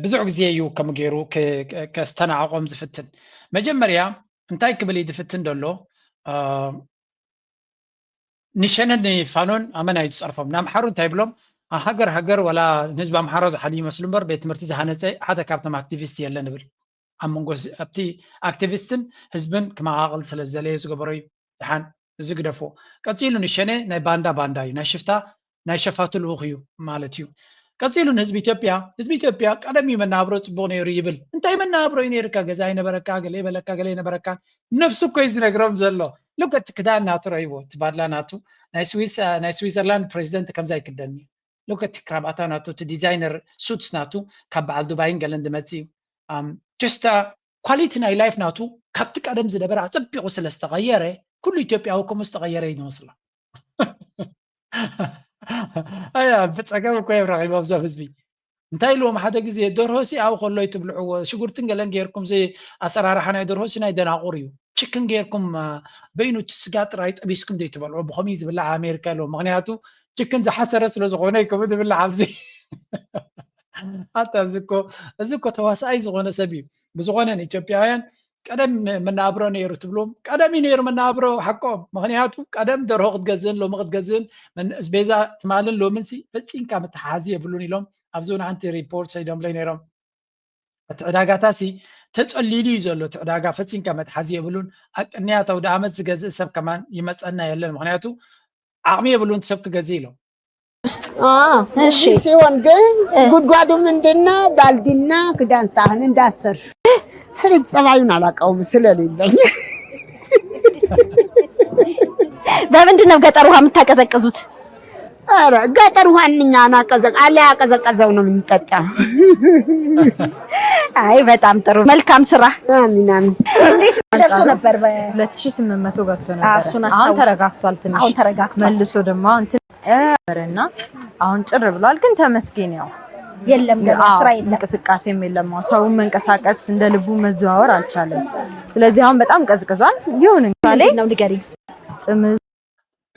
ብዙሕ ግዜ እዩ ከምኡ ገይሩ ከስተናዕቆም ዝፍትን። መጀመርያ እንታይ ክብል እዩ ዝፍትን ዘሎ? ንሸነን ንፋኖን ኣመና እዩ ዝፀርፎም። ንኣምሓሩ እንታይ ይብሎም? ሃገር ሃገር ዋላ ንህዝቢ ኣምሓራ ዝሓልዩ ይመስሉ እምበር ቤት ትምህርቲ ዝሃነፀ ሓደ ካብቶም ኣክቲቪስት የለን ይብል። ኣብ መንጎ ኣብቲ ኣክቲቪስትን ህዝብን ክመቓቕል ስለ ዝደለየ ዝገበሮ እዩ። ደሓን እዚ ግደፎ። ቀፂሉ ንሸኔ ናይ ባንዳ ባንዳ እዩ፣ ናይ ሽፍታ ናይ ሸፋቱ ልኡኽ እዩ ማለት እዩ። ቀፂሉ ንህዝቢ ኢትዮጵያ፣ ህዝቢ ኢትዮጵያ ቀደም እዩ መናብሮ ፅቡቕ ነይሩ ይብል። እንታይ መናብሮ እዩ ነይርካ? ገዛ ይነበረካ፣ ገለ ይበለካ፣ ገለ ይነበረካ። ነብሱ እኮ እዩ ዝነግሮም ዘሎ። ሉክ እቲ ክዳን ናቱ ረይዎ፣ እቲ ባድላ ናቱ ናይ ስዊስ ናይ ስዊዘርላንድ ፕሬዚደንት ከምዛ ይክደን እዩ። ሉክ እቲ ክራባታ ናቱ፣ እቲ ዲዛይነር ሱትስ ናቱ ካብ በዓል ዱባይን ገለን ዝመፅእ እዩ። ጀስት ኳሊቲ ናይ ላይፍ ናቱ ካብቲ ቀደም ዝነበረ ኣፀቢቑ ስለ ዝተቐየረ ኩሉ ኢትዮጵያዊ ከምኡ ዝተቐየረ እዩ ዝመስሎ። ኣያ ብፀገም እኮ እዮም ረኺቦም እዞም ህዝቢ። እንታይ ኢልዎም ሓደ ግዜ ደርሆ ሲ ኣብኡ ከሎ ኣይትብልዕዎ ሽጉርትን ገለን ጌርኩም ዚ ኣሰራርሓ ናይ ደርሆ ሲ ናይ ደናቑር እዩ። ችክን ጌርኩም በይኑ እቲ ስጋ ጥራይ ጠቢስኩም ዘይትበልዑ ብኸምኡ እዩ ዝብላዕ ኣሜሪካ ኢልዎም። ምክንያቱ ችክን ዝሓሰረ ስለ ዝኾነ እዩ ከምኡ ዝብላዕ ኣብዚ። ኣታ እዚ እኮ እዚ እኮ ተዋሳኣይ ዝኾነ ሰብ እዩ። ብዝኾነ ንኢትዮጵያውያን ቀደም መናብሮ ነይሩ ትብሎም ቀደም እዩ ነይሩ መናብሮ ሓቆም። ምክንያቱ ቀደም ደርሆ ክትገዝእን ሎሚ ክትገዝእን ኣስቤዛ ትማልን ሎምን ሲ ፈጺምካ መተሓሓዚ የብሉን ኢሎም ኣብዚ እውን ሓንቲ ሪፖርት ሰዲዶምለይ ነይሮም። እቲ ዕዳጋታ ሲ ተጸሊሉ እዩ ዘሎ። እቲ ዕዳጋ ፈጺምካ መትሓዚ የብሉን። ኣብ ቅንያት ኣውደኣመት ዝገዝእ ሰብ ከማን ይመጸና የለን። ምክንያቱ ዓቕሚ የብሉን ሰብ ክገዝእ ኢሎም። ውስጥ እሺ ሲሆን ግን ጉድጓዱ ምንድነው? ባልዲና ክዳን ሳህን እንዳሰርሽ ፍሪጅ ጸባዩን አላውቀውም ስለሌለኝ በምንድን ነው ገጠር ውሃ የምታቀዘቅዙት? ኧረ ገጠር ውሃ እኛ ናቀዘቅ አለ ያቀዘቀዘው ነው የምንጠጣው። አይ በጣም ጥሩ መልካም ስራ። አሚን አሚን። እንዴት ደርሶ ነበር? በ- ሁለት ሺህ ስምንት መቶ ገብቶ ነበር። እሱን አሁን አስታውስ- ተረጋግቷል። ትንሽ አሁን ተረጋግቷል። መልሶ ደግሞ አሁን እንትን ነበርና አሁን ጭር ብሏል። ግን ተመስገን ያው የለም ገና አዎ፣ ስራ የለም። እንቅስቃሴም የለም። አሁን ሰውም መንቀሳቀስ እንደ ልቡ መዘዋወር አልቻለም። ስለዚህ አሁን በጣም ቀዝቅዟል። ይሁን እንግዲህ ምንድን ነው ንገሪኝ? ጥምዝ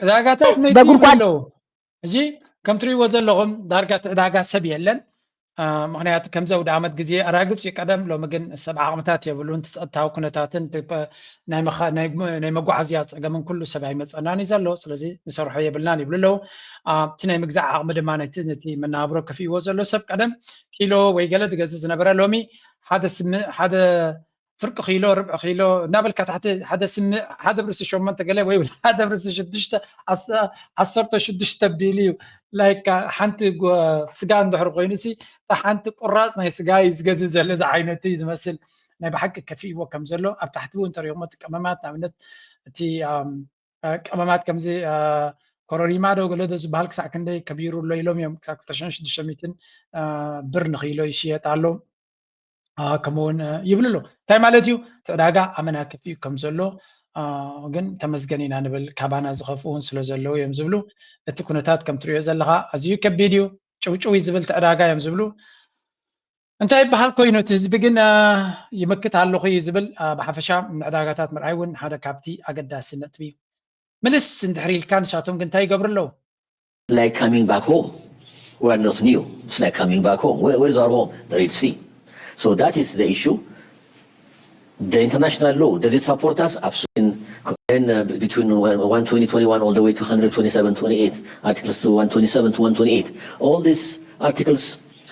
ዕዳጋታት መይቱ በጉድጓድ- ኣለዉ። ሕጂ ከም ትሪእዎ ዘለኹም ዳርጋ እቲ ዕዳጋ ሰብ የለን። አ፣ ምኽንያቱ ከምዚ ኣውደ ዓመት ግዜ ኣራግጽ እዩ ቀደም፣ ሎሚ ግን ሰብ ዓቕምታት የብሉን። እቲ ጸጥታዊ ኩነታትን እቲ ፐ-፣ ናይ መኻ-፣ ናይ ም-፣ ናይ መጓዓዝያ ጸገምን ኩሉ ሰብ ኣይመጸናን እዩ ዘሎ። ስለዚ ንሰርሖ የብልናን ይብሉ ኣለዉ። አ፣ እቲ ናይ ምግዛእ ዓቕሚ ድማ ነቲ፣ ነቲ መነባብሮ ከፊእዎ ዘሎ ሰብ ቀደም ኪሎ ወይ ገለ ዝገዝእ ዝነበረ ሎሚ ሓደ ስም-፣ ሓደ ፍርቂ ኪሎ፣ ርብዒ ኪሎ እናበልካ ታሕቲ ሓደ ስምዕ፣ ሓደ ብርሲ ሸሞንተ ገለ ወይ ሓደ ብርሲ ሽዱሽተ፣ ዓስ-፣ ዓሰርተ ሽዱሽተ ቢሉ እዩ። ላይክ ሓንቲ ጎ-፣ ስጋ እንድሕር ኮይኑ ሲ እታ ሓንቲ ቁራፅ ናይ ስጋ እዩ ዝገዝእ ዘሎ። እዚ ዓይነት እዩ ዝመስል። ናይ ብሓቂ ከፊእዎ ከም ዘሎ ኣብ ታሕቲ እውን ተሪኹሞ እቲ ቀመማት ንኣብነት እቲ ኣም፣ አ፣ ቀመማት ከምዚ አ፣ ኮረሪማ ዶ ገለ ዶ ዝበሃል ክሳዕ ክንደይ ከቢሩ ኣሎ ኢሎም እዮም ክሳብ ክልተ ሽሕን ሽዱሽተ ሚእትን አ፣ ብር ንኽኢሎ ይሽየጥ ኣሎ። አ፣ ከምኡ እውን አ፣ ይብሉ ኣሎ። እንታይ ማለት እዩ? እቲ ዕዳጋ ኣመና ከፊኡ ከም ዘሎ አ፣ ግን ተመስገን ኢና ንብል ካባና ዝኸፍኡ እውን ስለ ዘለዉ እዮም ዝብሉ። እቲ ኩነታት ከም ትሪኦ ዘለኻ ኣዝዩ ከቢድ እዩ። ጭውጭው እዩ ዝብል እቲ ዕዳጋ እዮም ዝብሉ። እንታይ ይበሃል ኮይኑ እቲ ህዝቢ ግን አ፣ ይምክት ኣለኹ እዩ ዝብል። አ፣ ብሓፈሻ ንዕዳጋታት ምርኣይ እውን ሓደ ካብቲ ኣገዳሲ ነጥቢ እዩ። ምልስ እንድሕር ኢልካ ንሳቶም ግን እንታይ ይገብሩ ኣለዉ? like coming back home. We're not new. It's like coming back home. Where, where is our home? The Red Sea. So that is the issue. The international law, does it support us? Absolutely. In, uh, between one twenty twenty-one all the way to one twenty-seven twenty-eight, articles to one twenty-seven to one twenty-eight. All these articles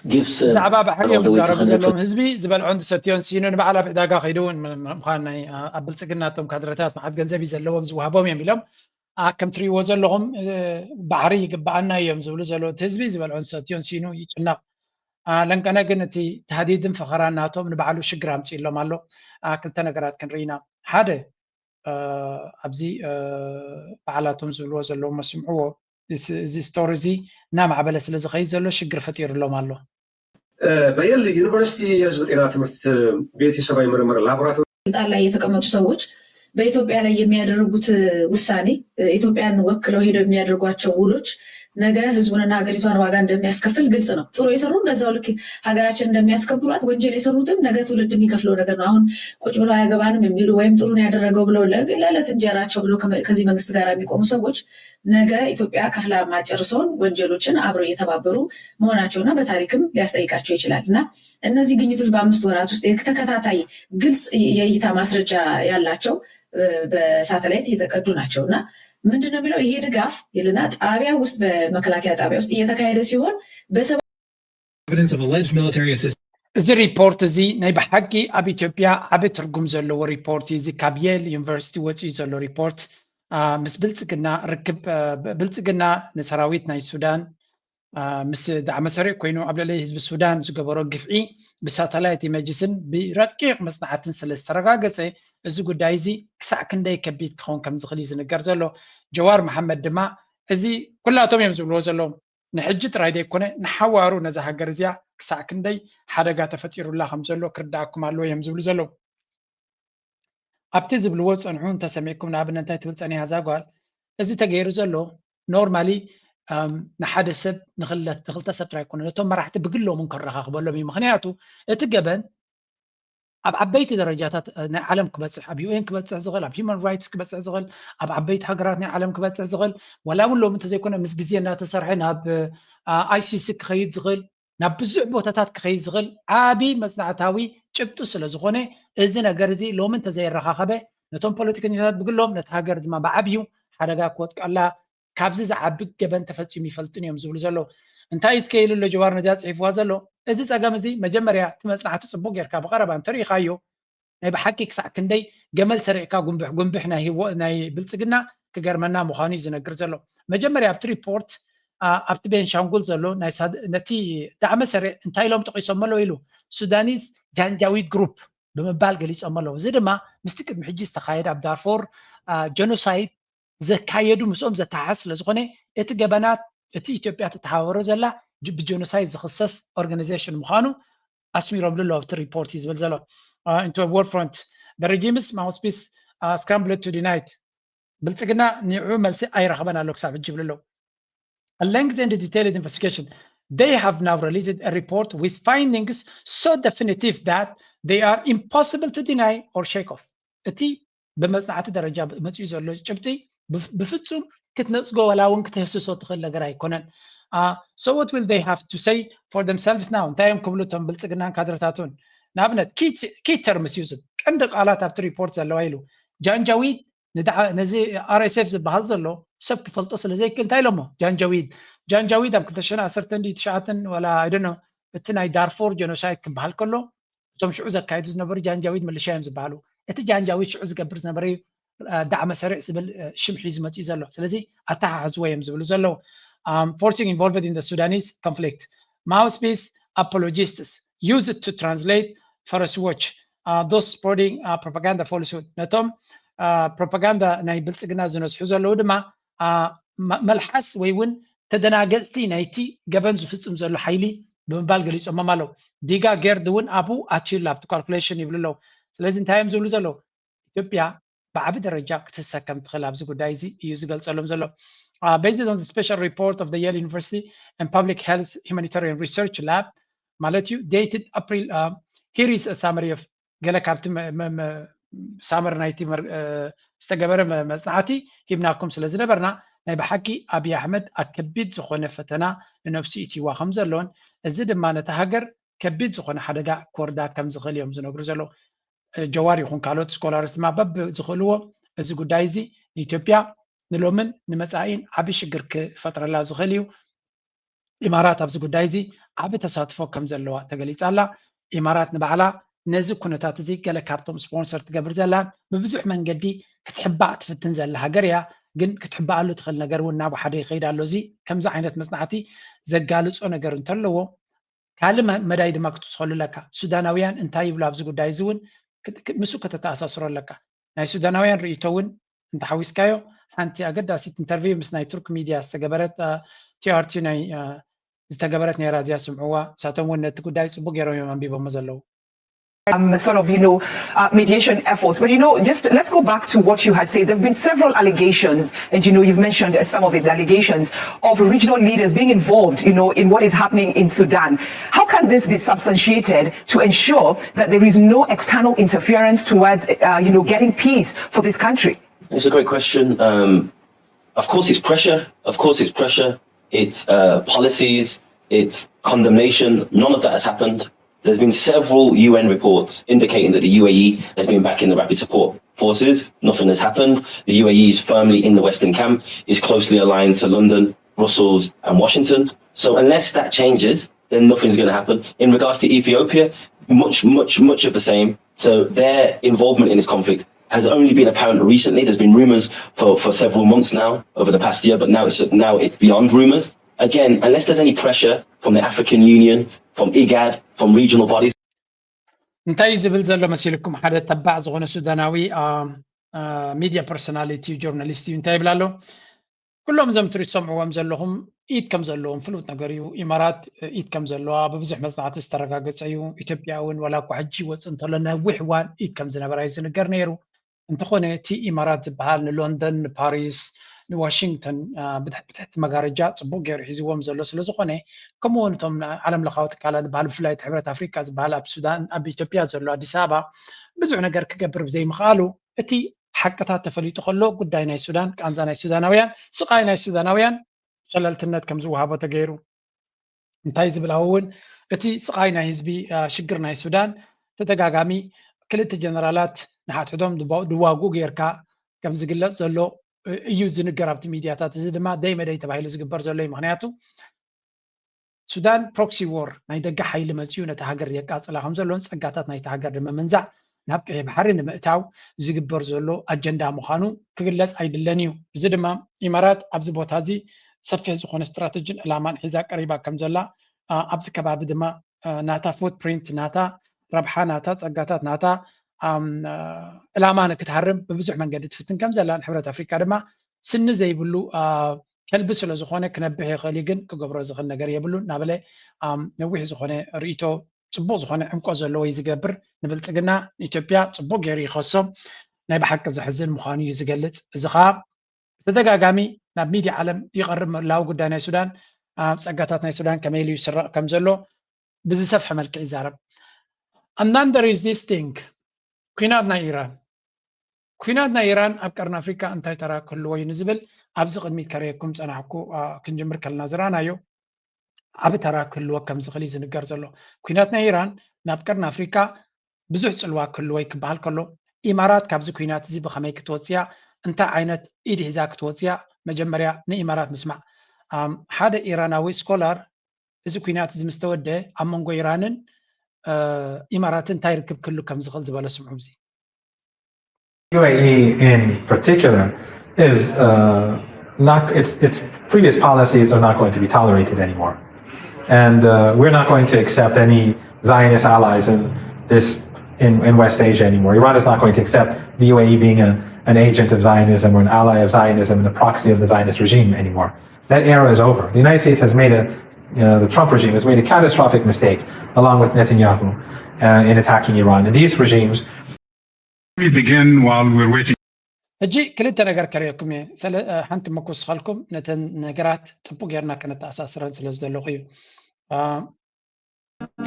gives uh, ብዛዕባ ባሕሪ all እዮም the way to ዝዛረቡ ዘለዎም one twenty. ህዝቢ ዝበልዖን ዝሰትዮን ሲኑ ንበዓል ኣብ ዕዳጋ ከይዱ እውን ም- ም- ምዃን ናይ ኣ- ኣብ ብልፅግና እቶም ካድረታት መዓት ገንዘብ እዩ ዘለዎም ዝወሃቦም እዮም ኢሎም ኣ- ከም ትሪእዎ ዘለኹም እ፣ ባሕሪ ይግበኣና እዮም ዝብሉ ዘለዉ እቲ ህዝቢ ዝበልዖን ዝሰትዮን ሲኑ ይጭነቕ። ኣ፣ ለንቀነ ግን እቲ ታህዲድን ፈኸራን ናቶም ንባዕሉ ሽግር ኣምፅእሎም ኣሎ። ኣ፣ ክልተ ነገራት ክንርኢ ኢና። ሓደ እ፣ ኣብዚ እ፣ ባዕላቶም ዝብልዎ ዘለዎም መስምዕዎ እዚ- እዚ ስቶሪ እዚ እናማዕበለ ስለ ዝኸይድ ዘሎ ሽግር ፈጢሩሎም ኣሎ። በየል ዩኒቨርሲቲ የህዝብ ጤና ትምህርት ቤት የሰብአዊ ምርምር ላቦራቶሪ ስልጣን ላይ የተቀመጡ ሰዎች በኢትዮጵያ ላይ የሚያደርጉት ውሳኔ ኢትዮጵያን ወክለው ሄደው የሚያደርጓቸው ውሎች ነገ ህዝቡንና ሀገሪቷን ዋጋ እንደሚያስከፍል ግልጽ ነው። ጥሩ የሰሩም በዛው ልክ ሀገራችን እንደሚያስከብሯት ወንጀል የሰሩትም ነገ ትውልድ የሚከፍለው ነገር ነው። አሁን ቁጭ ብለው አያገባንም የሚሉ ወይም ጥሩ ነው ያደረገው ብለው ለ- ለዕለት እንጀራቸው ብለው ከመ- ከዚህ መንግስት ጋር የሚቆሙ ሰዎች ነገ ኢትዮጵያ ከፍላ የማትጨርሰውን ወንጀሎችን አብረው እየተባበሩ መሆናቸውና በታሪክም ሊያስጠይቃቸው ይችላል እና እነዚህ ግኝቶች በአምስት ወራት ውስጥ የተከታታይ ግልጽ የእይታ ማስረጃ ያላቸው በሳተላይት የተቀዱ ናቸው እና ምንድነው የሚለው ይሄ ድጋፍ ይልና ጣቢያ ውስጥ በመከላከያ ጣቢያ ውስጥ እየተካሄደ ሲሆን በሰብአዊ Evidence of alleged military assistance. እዚ ሪፖርት እዚ ናይ ብሓቂ ኣብ ኢትዮጵያ ዓቢ ትርጉም ዘለዎ ሪፖርት እዩ። እዚ ካብ የል ዩኒቨርሲቲ ወፂኡ ዘሎ ሪፖርት ኣ፣ ምስ ብልፅግና ርክብ ኣ፣ ብ- ብልፅግና ንሰራዊት ናይ ሱዳን ኣ፣ ምስ ዳዕመ ሰሪዕ ኮይኑ ኣብ ልዕሊ ህዝቢ ሱዳን ዝገበሮ ግፍዒ ብሳተላይት ኢመጅስን ብረቂቕ መፅናዕትን ስለ ዝተረጋገፀ እዚ ጉዳይ እዚ ክሳዕ ክንደይ ከቢድ ክኸውን ከም ዝኽእል እዩ ዝንገር ዘሎ። ጀዋር መሓመድ ድማ እዚ ኩላቶም እዮም ዝብልዎ ዘለዉ ንሕጂ ጥራይ ዘይኮነ ንሓዋሩ ነዛ ሃገር እዚኣ ክሳዕ ክንደይ ሓደጋ ተፈጢሩላ ከም ዘሎ ክርዳእኩም ኣለዎ እዮም ዝብሉ ዘለዉ። ኣብቲ ዝብልዎ ዝፀንሑ እንተሰሚዕኩም ንኣብነት እንታይ ትብል ፀኒሓ እዛ ጓል እዚ ተገይሩ ዘሎ normally ንሓደ ሰብ ንክልተ ሰብ ጥራይ ኣይኮነ ነቶም መራሕቲ ብግሎም እውን ከረኻኽበሎም እዩ። ምክንያቱ እቲ ገበን ኣብ ዓበይቲ ደረጃታት ናይ ዓለም ክበፅሕ ኣብ ዩኤን ክበፅሕ ዝኽእል ኣብ ሂማን ራይትስ ክበፅሕ ዝኽእል ኣብ ዓበይቲ ሃገራት ናይ ዓለም ክበፅሕ ዝኽእል ዋላ እውን ሎም እንተዘይኮነ ምስ ግዜ እናተሰርሐ ናብ ኣይሲሲ ክኸይድ ዝኽእል ናብ ብዙሕ ቦታታት ክኸይድ ዝኽእል ዓብዪ መፅናዕታዊ ጭብጢ ስለ ዝኾነ እዚ ነገር እዚ ሎሚ እንተዘየረኻኸበ ነቶም ፖለቲከኛታት ብግሎም ነቲ ሃገር ድማ ብዓብዩ ሓደጋ ክወጥቀላ ካብዚ ዝዓቢ ገበን ተፈፂሙ ይፈልጥን እዮም ዝብሉ ዘለዉ እንታይ እስከ ኢሉ ኣሎ ጀዋር ነዚኣ ፅሒፍዋ ዘሎ እዚ ፀገም እዚ መጀመርያ እቲ መፅናዕቲ ፅቡቅ ጌርካ ብቀረባ እንተሪኢካዮ ናይ ብሓቂ ክሳዕ ክንደይ ገመል ሰሪዕካ ጉንብሕ ጉንብሕ ናይ ህወ ናይ ብልፅግና ክገርመና ምዃኑ እዩ ዝነግር ዘሎ መጀመርያ ኣብቲ ሪፖርት ኣብቲ ቤንሻንጉል ዘሎ ነቲ ዳዕመ ሰሪዕ እንታይ ኢሎም ጠቂሶም ኣለዉ ኢሉ ሱዳኒዝ ጃንጃዊድ ግሩፕ ብምባል ገሊፆም ኣለዉ እዚ ድማ ምስቲ ቅድሚ ሕጂ ዝተካየደ ኣብ ዳርፎር ጀኖሳይድ ዘካየዱ ምስኦም ዘተሓሓዝ ስለ ዝኾነ እቲ ገበናት እቲ ኢትዮጵያ ትተሓባበሮ ዘላ ብጀኖሳይድ ዝኽሰስ ኦርጋናይዜሽን ምዃኑ ኣስሚሮምሉ ኣለዉ ኣብቲ ሪፖርት እዩ ዝብል ዘሎ into war front the regimes mouthpiece scrambled to denied ብልፅግና ንዑ መልሲ ኣይረኸበን ኣሎ ክሳብ ሕጂ ይብሉ ኣለዉ A lengthy and detailed investigation they have now released a report with findings so definitive that they are impossible to deny or shake off እቲ ብመፅናዕቲ ደረጃ መፅኡ ዘሎ ጭብጢ ብፍፁም ክትነፅጎ ዋላ እውን ክትህስሶ ትኽእል ነገር ኣይኮነን so what will they have to say for themselves now እንታይ እዮም ክብሉ እቶም ብልፅግናን ካድረታቱን ንኣብነት key terms use ቀንዲ ቃላት ኣብቲ ሪፖርት ዘለዋ ኢሉ ጃንጃዊድ ነዚ RSF ዝበሃል ዘሎ ሰብ ክፈልጦ ስለ ዘይክእል እንታይ ኢሎሞ ጃንጃዊድ ጃንጃዊድ ኣብ ክልተ ሽሕን ዓሰርተን ድዩ ትሽዓተን ዋላ I don't know እቲ ናይ ዳርፎር ጀኖሳይድ ክበሃል ከሎ እቶም ሽዑ ዘካይዱ ዝነበሩ ጃንጃዊድ ምልሻ እዮም ዝበሃሉ እቲ ጃንጃዊድ ሽዑ ዝገብር ዝነበረ ዳዕመ ሰሪዕ ዝብል ሽም ሒዙ መፅኡ ዘሎ ስለዚ ኣተሓሕዝዎ እዮም ዝብሉ ዘለዉ forcing involved in the Sudanese conflict mouthpiece apologists used to translate ፈረስ watch those spreading propaganda falsehood ነቶም ፕሮፓጋንዳ ናይ ብልፅግና ዝነስሑ ዘለዉ ድማ መልሓስ ወይ እውን ተደናገፅቲ ናይቲ ገበን ዝፍፅም ዘሎ ሓይሊ ብምባል ገሊፆሞም ኣለዉ ዲጋ ጌርድ እውን ኣብኡ ኣትዩ ኣሎ ኣብቲ ካልኩሌሽን ይብሉ ኣለዉ ስለዚ እንታይ እዮም ዝብሉ ዘለዉ ኢትዮጵያ ብዓቢ ደረጃ ክትሰከም ትኽእል ኣብዚ ጉዳይ እዚ እዩ ዝገልፀሎም ዘሎ based on the special report of the Yale University and Public Health Humanitarian Research Lab ማለት እዩ dated April here is a summary of ገለ ካብቲ ሳመር ናይቲ ዝተገበረ መፅናዕቲ ሂብናኩም ስለ ዝነበርና ናይ ብሓቂ ኣብይ ኣሕመድ ኣብ ከቢድ ዝኾነ ፈተና ንነብሱ ኢትይዋ ከም ዘሎን፣ እዚ ድማ ነታ ሃገር ከቢድ ዝኾነ ሓደጋ ክወርዳ ከም ዝኽእል እዮም ዝነግሩ ዘለዉ። ጀዋር ይኹን ካልኦት ስኮላርስ ድማ በብዝኽእልዎ እዚ ጉዳይ እዚ ንኢትዮጵያ ንሎምን ንመጻኢን ዓቢ ሽግር ክፈጥረላ ዝኽእል እዩ። ኢማራት ኣብዚ ጉዳይ እዚ ዓቢ ተሳትፎ ከም ዘለዋ ተገሊጻ ኣላ። ኢማራት ንባዕላ ነዚ ኩነታት እዚ ገለ ካብቶም ስፖንሰር ትገብር ዘላን ብብዙሕ መንገዲ ክትሕባእ ትፍትን ዘላ ሃገር እያ። ግን ክትሕባኣሉ ትኽእል ነገር እውን ናብ ሓደ ይኸይድ ኣሎ። እዚ ከምዚ ዓይነት መጽናዕቲ ዘጋልጾ ነገር እንተለዎ ካልእ መ- መዳይ ድማ ክትውስኸሉ ኣለካ። ሱዳናውያን እንታይ ይብሉ ኣብዚ ጉዳይ እዚ እውን ክት- ክ- ምስኡ ከተተኣሳስሮ ኣለካ። ናይ ሱዳናውያን ርእይቶ እውን እንተሓዊስካዮ ሓንቲ ኣገዳሲት ኢንተርቪው ምስ ናይ ቱርክ ሚድያ ዝተገበረት ቲኣርቲ ናይ ዝተገበረት ነይራ እዚኣ ስምዕዋ። ንሳቶም እውን ነቲ ጉዳይ ፅቡቅ ገይሮም እዮም ኣንቢቦሞ ዘለዉ። um, sort of, you know, uh, mediation efforts. But, you know, just let's go back to what you had said. There have been several allegations, and, you know, you've mentioned uh, some of it, the allegations of regional leaders being involved, you know, in what is happening in Sudan. How can this be substantiated to ensure that there is no external interference towards, uh, you know, getting peace for this country? It's a great question. Um, of course, it's pressure. Of course, it's pressure. It's uh, policies. It's condemnation. None of that has happened. There's been several U N reports indicating that the U A E has been backing the Rapid Support Forces. Nothing has happened. The U A E is firmly in the Western camp, is closely aligned to London, Brussels, and Washington. So unless that changes, then nothing's going to happen. In regards to Ethiopia, much, much, much of the same. So their involvement in this conflict has only been apparent recently. There's been rumors for, for several months now, over the past year, but now it's now it's beyond rumors. Again, unless there's any pressure from the African Union, from IGAD, from regional bodies. እንታይ ዝብል ዘሎ መሲልኩም? ሓደ ተባዕ ዝኾነ ሱዳናዊ ሚድያ ፐርሶናሊቲ ጆርናሊስት እዩ። እንታይ ይብል ኣሎ? ኩሎም እዞም ትሪት ሰምዕዎም ዘለኹም ኢድ ከም ዘለዎም ፍሉጥ ነገር እዩ። ኢማራት ኢድ ከም ዘለዋ ብብዙሕ መፅናዕቲ ዝተረጋገፀ እዩ። ኢትዮጵያ እውን ዋላ እኳ ሕጂ ይወፅእ እንተሎ ነዊሕ እዋን ኢድ ከም ዝነበራ እዩ ዝንገር ነይሩ። እንተኾነ እቲ ኢማራት ዝበሃል ንሎንደን፣ ንፓሪስ፣ ንዋሽንግተን ብትሕቲ መጋረጃ ፅቡቅ ገይሩ ሒዝዎም ዘሎ ስለዝኾነ ከምኡ እውን እቶም ዓለም ለኻዊ ትካላት ዝበሃል ብፍላይ እቲ ሕብረት ኣፍሪካ ዝበሃል ኣብ ሱዳን ኣብ ኢትዮጵያ ዘሎ ኣዲስ ኣበባ ብዙሕ ነገር ክገብር ብዘይምኽኣሉ እቲ ሓቅታት ተፈሊጡ ከሎ ጉዳይ ናይ ሱዳን ቃንዛ ናይ ሱዳናውያን ስቃይ ናይ ሱዳናውያን ሸለልትነት ከም ዝወሃቦ ተገይሩ። እንታይ ዝብል ኣው እውን እቲ ስቃይ ናይ ህዝቢ ሽግር ናይ ሱዳን ተደጋጋሚ ክልተ ጀነራላት ንሓድሕዶም ድዋጉ ጌርካ ከም ዝግለፅ ዘሎ እዩ ዝንገር ኣብቲ ሚድያታት። እዚ ድማ ደይ መደይ ተባሂሉ ዝግበር ዘሎ እዩ። ምክንያቱ ሱዳን ፕሮክሲ ዎር ናይ ደገ ሓይሊ መፅዩ ነቲ ሃገር የቃፅላ ከም ዘሎን ፀጋታት ናይቲ ሃገር ንምምንዛዕ ናብ ቀይሕ ባሕሪ ንምእታው ዝግበር ዘሎ ኣጀንዳ ምዃኑ ክግለፅ ኣይድለን እዩ። እዚ ድማ ኢማራት ኣብዚ ቦታ እዚ ሰፊሕ ዝኾነ ስትራተጂን ዕላማን ሒዛ ቀሪባ ከም ዘላ ኣብዚ ከባቢ ድማ ናታ ፉትፕሪንት ናታ ረብሓ ናታ ፀጋታት ናታ ዕላማ ንክትሃርም ብብዙሕ መንገዲ ትፍትን ከም ዘላ ንሕብረት ኣፍሪካ ድማ ስኒ ዘይብሉ ከልቢ ስለ ዝኾነ ክነብሕ ይኽእል እዩ፣ ግን ክገብሮ ዝኽእል ነገር የብሉን እናበለ ነዊሕ ዝኾነ ርእይቶ ፅቡቅ ዝኾነ ዕምቆ ዘለዎ እዩ ዝገብር። ንብልፅግና ንኢትዮጵያ ፅቡቅ ገይሩ ይኸሶም። ናይ ብሓቂ ዘሕዝን ምዃኑ እዩ ዝገልፅ። እዚ ከዓ ብተደጋጋሚ ናብ ሚድያ ዓለም ይቐርብ ምህላው ጉዳይ ናይ ሱዳን ኣብ ፀጋታት ናይ ሱዳን ከመይ ኢሉ ይስረቕ ከም ዘሎ ብዝሰፍሐ መልክዕ ይዛረብ። And then there is this thing ኩናት ናይ ኢራን ኩናት ናይ ኢራን ኣብ ቀርኒ ኣፍሪካ እንታይ ተራ ክህልዎ እዩ ንዝብል ኣብዚ ቅድሚት ከርእየኩም ፀናሕኩ። ክንጅምር ከለና ዝረኣናዮ ዓቢ ተራ ክህልዎ ከም ዝኽእል እዩ ዝንገር ዘሎ። ኩናት ናይ ኢራን ናብ ቀርኒ ኣፍሪካ ብዙሕ ፅልዋ ክህልዎ እዩ ክበሃል ከሎ ኢማራት ካብዚ ኩናት እዚ ብኸመይ ክትወፅያ እንታይ ዓይነት ኢድ ሒዛ ክትወፅያ መጀመርያ ንኢማራት ንስማዕ። ሓደ ኢራናዊ ስኮላር እዚ ኩናት እዚ ምስ ተወደ ኣብ መንጎ ኢራንን ኢማራትን እንታይ ርክብ ክህሉ ከም ዝኽእል ዝበሎ ስምዑ። እዚ U A E in particular is uh, not its its previous policies are not going to be tolerated anymore, and uh, we're not going to accept any Zionist allies in this in, in West Asia anymore. Iran is not going to accept the U A E being a, an agent of Zionism or an ally of Zionism and a proxy of the Zionist regime anymore. That era is over. The United States has made a, uh, the Trump regime has made a catastrophic mistake, along with Netanyahu, uh, in attacking Iran. And these regimes Let me begin while we're waiting. ሕጂ ክልተ ነገር ከርእየኩም እየ። ሓንቲ መኩስ ኸልኩም ነተን ነገራት ፅቡቅ ጌርና ከነተኣሳስረን ስለ ዝደለኹ እዩ።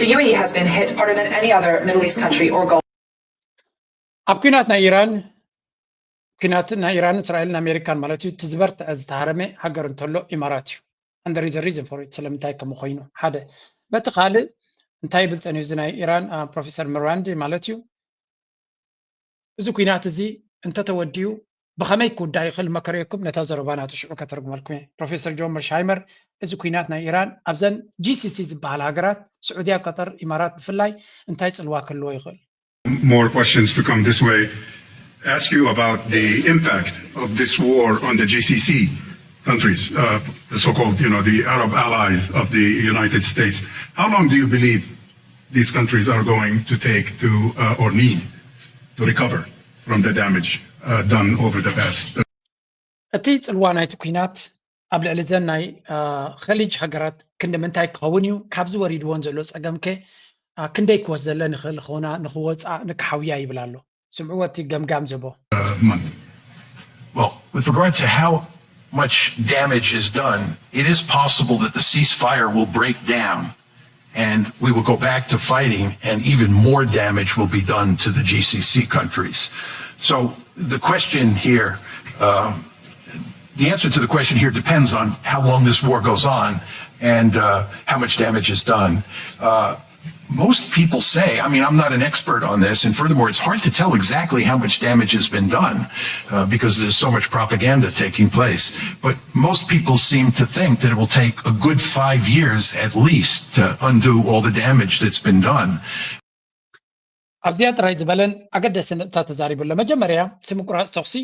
The U A E has been hit harder than any other Middle East country or Gulf. ኣብ ኩናት ናይ ኢራን ኩናት ናይ ኢራን እስራኤልን ኣሜሪካን ማለት እዩ። እቲ ዝበርትዐ ዝተሃረመ ሃገር እንተሎ ኢማራት እዩ። And there is a reason for it፣ ስለምንታይ ከምኡ ኮይኑ ሓደ። በቲ ካልእ እንታይ ይብል ጸኒሑ እዚ ናይ ኢራን ፕሮፌሰር ሚራንዲ ማለት እዩ፣ እዚ ኩናት እዚ እንተተወዲኡ ብኸመይ ክውዳእ ይኽእል መከረየኩም። ነታ ዘረባ ናቱ ሽዑ ከተርጉመልኩም እየ። ፕሮፌሰር ጆን መርሽሃይመር፣ እዚ ኩናት ናይ ኢራን ኣብዘን ጂ ሲ ሲ ዝበሃል ሃገራት፣ ስዑድያ፣ ቀጠር፣ ኢማራት ብፍላይ እንታይ ጽልዋ ክህልዎ ይኽእል? More questions to come this way. Ask you about the impact of this war on the G C C countries, uh, the so-called, you know, the Arab allies of the United States. How long do you believe these countries are going to take to uh, or need to recover from the damage uh, done over the past? እቲ ጽልዋ ናይቲ ኩናት ኣብ ልዕሊ ዘን ናይ ኸሊጅ ሃገራት ክንዲ ምንታይ ክኸውን እዩ? ካብዚ ወሪድዎን ዘሎ ጸገም ከ ክንደይ ክወስደለን ይኽእል? ክኾና ንክወጻ ንክሓውያ ይብል ኣሎ። ስምዕዎ እቲ ገምጋም ዘቦ። Well, with regard to how much damage is done, it is possible that the ceasefire will break down and we will go back to fighting and even more damage will be done to the G C C countries. So the question here, uh, the answer to the question here depends on how long this war goes on and uh, how much damage is done. Uh, most people say, I mean, I'm not an expert on this, and furthermore, it's hard to tell exactly how much damage has been done uh, because there's so much propaganda taking place. But most people seem to think that it will take a good five years at least to undo all the damage that's been done. ኣብዚኣ ጥራይ ዝበለን ኣገደስቲ ነጥብታት ተዛሪቡ ኣሎ። መጀመርያ እቲ ምቁራፅ ተኹሲ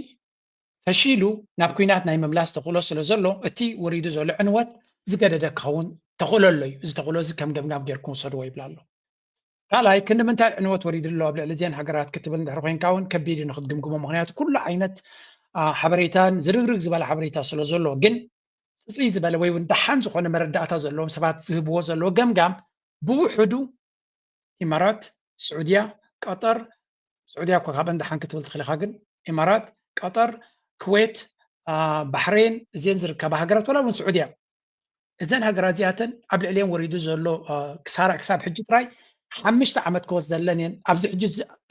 ፈሺሉ ናብ ኩናት ናይ ምምላስ ተኽእሎ ስለ ዘሎ እቲ ወሪዱ ዘሎ ዕንወት ዝገደደ ክኸውን ተኽእሎ ኣሎ እዩ። እዚ ተኽእሎ እዚ ከም ገምጋም ጌርኩም ውሰድዎ ይብል ኣሎ። ካልኣይ ክንዲ ምንታይ ዕንወት ወሪዱ ኣሎ ኣብ ልዕሊ እዚአን ሃገራት ክትብል እንድሕር ኮይንካ እውን ከቢድ እዩ ንክትግምግሞ። ምክንያቱ ኩሉ ዓይነት ሓበሬታን ዝርግርግ ዝበለ ሓበሬታ ስለ ዘሎ ግን ፅፅይ ዝበለ ወይ እውን ደሓን ዝኾነ መረዳእታ ዘለዎም ሰባት ዝህብዎ ዘለዎ ገምጋም ብውሕዱ ኢማራት፣ ስዑድያ፣ ቀጠር፣ ስዑድያ እኳ ካብአን ደሓን ክትብል ትኽእል ኢኻ፣ ግን ኢማራት፣ ቀጠር፣ ኩዌት፣ ባሕሬን እዚአን ዝርከባ ሃገራት ወላ እውን ስዑድያ እዘን ሃገራት እዚኣተን ኣብ ልዕሊአን ወሪዱ ዘሎ ክሳራ ክሳብ ሕጂ ጥራይ ሓምሽተ ዓመት ክወስደለን እየን። ኣብዚ ሕጂ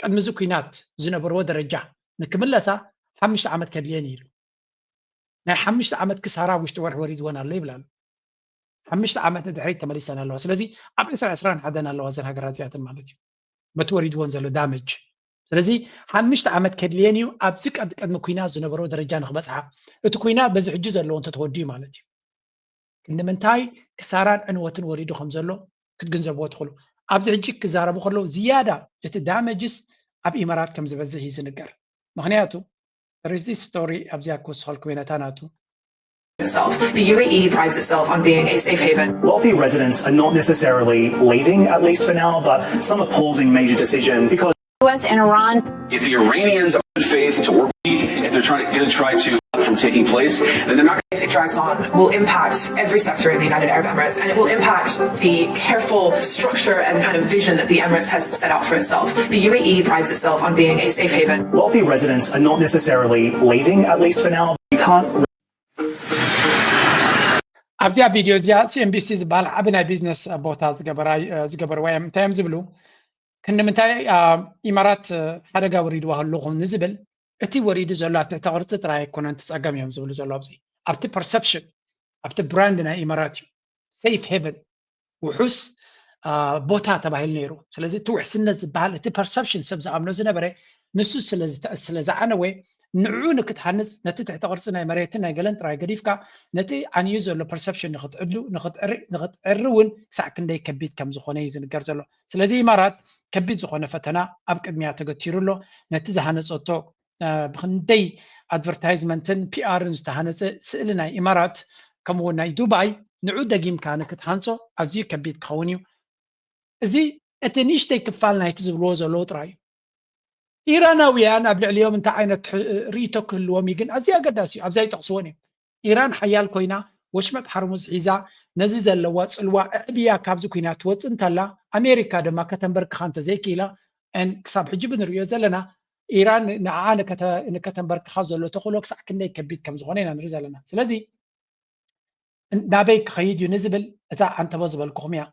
ቅድሚ እዚ ኩናት ዝነበርዎ ደረጃ ንክምለሳ ሓምሽተ ዓመት ከድልየን እዩ ኢሉ። ናይ ሓምሽተ ዓመት ክሳራ ውሽጢ ወርሒ ወሪድወን ኣሎ ይብል ኣሎ። ሓምሽተ ዓመት ንድሕሪት ተመሊሰን ኣለዋ። ስለዚ ኣብ ዕስራ ዕስራን ሓደን ኣለዋ እዘን ሃገራት እዚኣተን ማለት እዩ፣ በቲ ወሪድወን ዘሎ ዳመጅ። ስለዚ ሓምሽተ ዓመት ከድልየን እዩ ኣብዚ ቅድሚ ኩናት ዝነበሮ ደረጃ ንክበፅሓ። እቲ ኩናት በዚ ሕጂ ዘለዎ እንተተወዲኡ ማለት እዩ። ክንዲ ምንታይ ክሳራን ዕንወትን ወሪዱ ከም ዘሎ ክትግንዘብዎ ትኽእሉ። ኣብዚ ሕጂ ክዛረቡ ከለዉ ዝያዳ እቲ ዳመጅስ ኣብ ኢማራት ከም ዝበዝሕ እዩ ዝንገር። ምክንያቱ there is this story ኣብዚኣ ክወስኸልኩም እየ ነታ ናቱ itself. The U A E prides itself on being a safe haven. Wealthy residents are not necessarily leaving, at least for now, but some are pausing major decisions because U S and Iran. If the Iranians are in faith to work, if they're trying to, gonna try to from taking place, then they're not. If it drags on, will impact every sector in the United Arab Emirates, and it will impact the careful structure and kind of vision that the Emirates has set out for itself. The U A E prides itself on being a safe haven. Wealthy residents are not necessarily leaving, at least for now. You can't ኣብዚኣ ቪድዮ እዚኣ ሲ ኤን ቢ ሲ ዝበሃል ዓቢ ናይ ቢዝነስ ቦታ ዝገበርዋ እዮም። እንታይ እዮም ዝብሉ? ክንዲ ምንታይ ኢማራት ሓደጋ ወሪድዋ ኣለኹም ንዝብል እቲ ወሪዱ ዘሎ ኣብ ትሕቲ ቅርጺ ጥራይ ኣይኮነን እቲ ጸገም እዮም ዝብሉ ዘሎ ኣብዚ ኣብቲ ፐርሰፕሽን ኣብቲ ብራንድ ናይ ኢማራት እዩ። ሴፍ ሄቨን ውሑስ ቦታ ተባሂሉ ነይሩ። ስለዚ እቲ ውሕስነት ዝበሃል እቲ ፐርሰፕሽን ሰብ ዝኣምኖ ዝነበረ ንሱ ስለ ዝዓነወ ንዕኡ ንክትሃንፅ ነቲ ትሕተ ቅርፂ ናይ መሬትን ናይ ገለን ጥራይ ገዲፍካ ነቲ ዓንዩ ዘሎ ፐርሰፕሽን ንክትዕሉ ንክትዕሪ እውን ክሳዕ ክንደይ ከቢድ ከም ዝኾነ እዩ ዝንገር ዘሎ። ስለዚ ኢማራት ከቢድ ዝኾነ ፈተና ኣብ ቅድሚያ ተገቲሩ ኣሎ። ነቲ ዝሃነፀቶ ብክንደይ ኣድቨርታይዝመንትን ፒኣርን ዝተሃነፀ ስእሊ ናይ ኢማራት ከምኡ እውን ናይ ዱባይ ንዑ ደጊምካ ንክትሃንፆ ኣዝዩ ከቢድ ክኸውን እዩ። እዚ እቲ ንእሽተይ ክፋል ናይቲ ዝብልዎ ዘለዉ ጥራይ እዩ። ኢራናውያን ኣብ ልዕሊኦም እንታይ ዓይነት ርእይቶ ክህልዎም እዩ ግን ኣዝዩ ኣገዳሲ እዩ። ኣብዛ ይጠቕስዎን እዮም። ኢራን ሓያል ኮይና ወሽመጥ ሓርሙዝ ሒዛ ነዚ ዘለዋ ፅልዋ ኣዕብያ ካብዚ ኩናት ትወፅእ እንተላ ኣሜሪካ ድማ ከተንበርክኻ እንተዘይክኢላ ክሳብ ሕጂ ብንሪኦ ዘለና ኢራን ንዓኣ ንከተንበርክኻ ዘሎ ተኽእሎ ክሳዕ ክንደይ ከቢድ ከም ዝኾነ ኢና ንርኢ ዘለና። ስለዚ ናበይ ክኸይድ እዩ ንዝብል እታ ኣንተቦ ዝበልኩኹም እያ።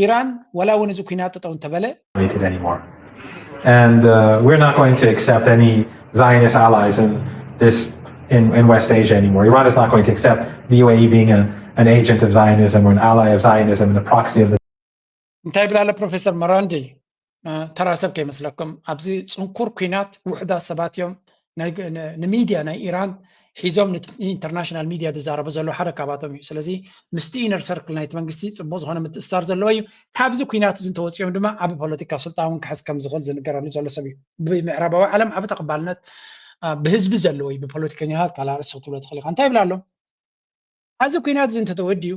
ኢራን ወላ እውን እዚ ኩናት ጠጠው እንተበለ And uh, we're not going to accept any Zionist allies in this in, in West Asia anymore. Iran is not going to accept the U A E being a, an agent of Zionism or an ally of Zionism and a proxy of the እንታይ ይብላለ ፕሮፌሰር መራንዲ? ተራ ሰብ ከይመስለኩም፣ ኣብዚ ፅንኩር ኲናት ውሕዳት ሰባት እዮም። ንሚድያ ናይ ኢራን ሒዞም ኢንተርናሽናል ሚድያ ዝዛረቡ ዘለዉ ሓደ ካብኣቶም እዩ። ስለዚ ምስቲ ኢነር ሰርክል ናይቲ መንግስቲ ፅቡቅ ዝኮነ ምትእስሳር ዘለዎ እዩ። ካብዚ ኲናት እዚ እንተወፂኦም ድማ ዓቢ ፖለቲካ ስልጣን እውን ክሕዝ ከም ዝኽእል ዝንገረሉ ዘሎ ሰብ እዩ። ብምዕራባዊ ዓለም ዓቢ ተቐባልነት ብህዝቢ ዘለዎ እዩ። ብፖለቲከኛታት ካልእ ኣርእስቲ ክትብሎ ትኽእል ኢኻ። እንታይ ይብላ ኣሎ? ኣብዚ ኲናት እዚ እንተተወዲኡ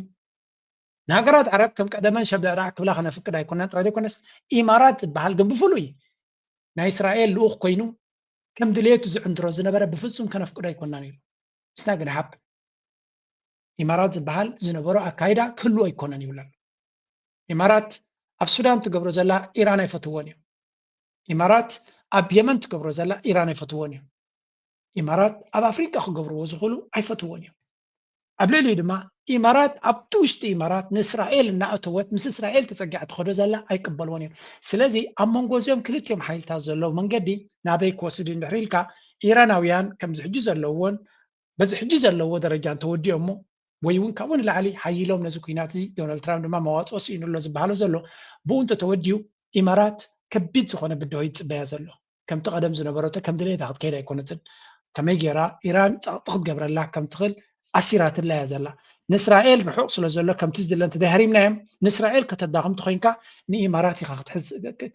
ንሃገራት ዓረብ ከም ቀደመን ሸብለዕላዕ ክብላ ከነፍቅድ ኣይኮናን ጥራይ ዘይኮነስ፣ ኢማራት ዝበሃል ግን ብፍሉይ ናይ እስራኤል ልኡኽ ኮይኑ ከም ድሌቱ ዝዕንድሮ ዝነበረ ብፍጹም ከነፍቅዶ ኣይኮናን ኢሉ። It's not gonna happen። ኢማራት ዝበሃል ዝነበሮ ኣካይዳ ክህልዎ ኣይኮነን ይብል ኣሎ። ኢማራት ኣብ ሱዳን ትገብሮ ዘላ ኢራን ኣይፈትዎን እዮም። ኢማራት ኣብ የመን ትገብሮ ዘላ ኢራን ኣይፈትዎን እዮም። ኢማራት ኣብ ኣፍሪቃ ክገብርዎ ዝኽእሉ ኣይፈትዎን እዮም። ኣብ ልዕሊኡ ድማ ኢማራት ኣብቲ ውሽጢ ኢማራት ንእስራኤል እናእተወት ምስ እስራኤል ተጸጊዓ ትኸዶ ዘላ ኣይቅበልዎን እዮም። ስለዚ ኣብ መንጎ እዚኦም ክልቲኦም ሓይልታት ዘለዉ መንገዲ ናበይ ክወስድ እዩ እንድሕር ኢልካ፣ ኢራናውያን ከምዚ ሕጂ ዘለዎን በዚ ሕጂ ዘለዎ ደረጃ እንተወዲኦሞ ወይ እውን ካብኡ ንላዕሊ ሓይሎም ነዚ ኲናት እዚ ዶናልድ ትራምፕ ድማ መዋፅኦ ስኢኑ ኣሎ ዝበሃሎ ዘሎ ብኡ እንተተወዲኡ ኢማራት ከቢድ ዝኾነ ብድሆ ይፅበያ ዘሎ። ከምቲ ቀደም ዝነበረቶ ከም ድሌታ ክትከይድ ኣይኮነትን። ከመይ ገይራ ኢራን ፀቕጢ ክትገብረላ ከም ትኽእል ኣሲራትላ እያ ዘላ። ንእስራኤል ርሑቕ ስለ ዘሎ ከምቲ ዝድለ እንተደይሃሪምናዮም ንእስራኤል ከተዳኽም ተኾይንካ ንኢማራት ኢኻ ክትሕዝ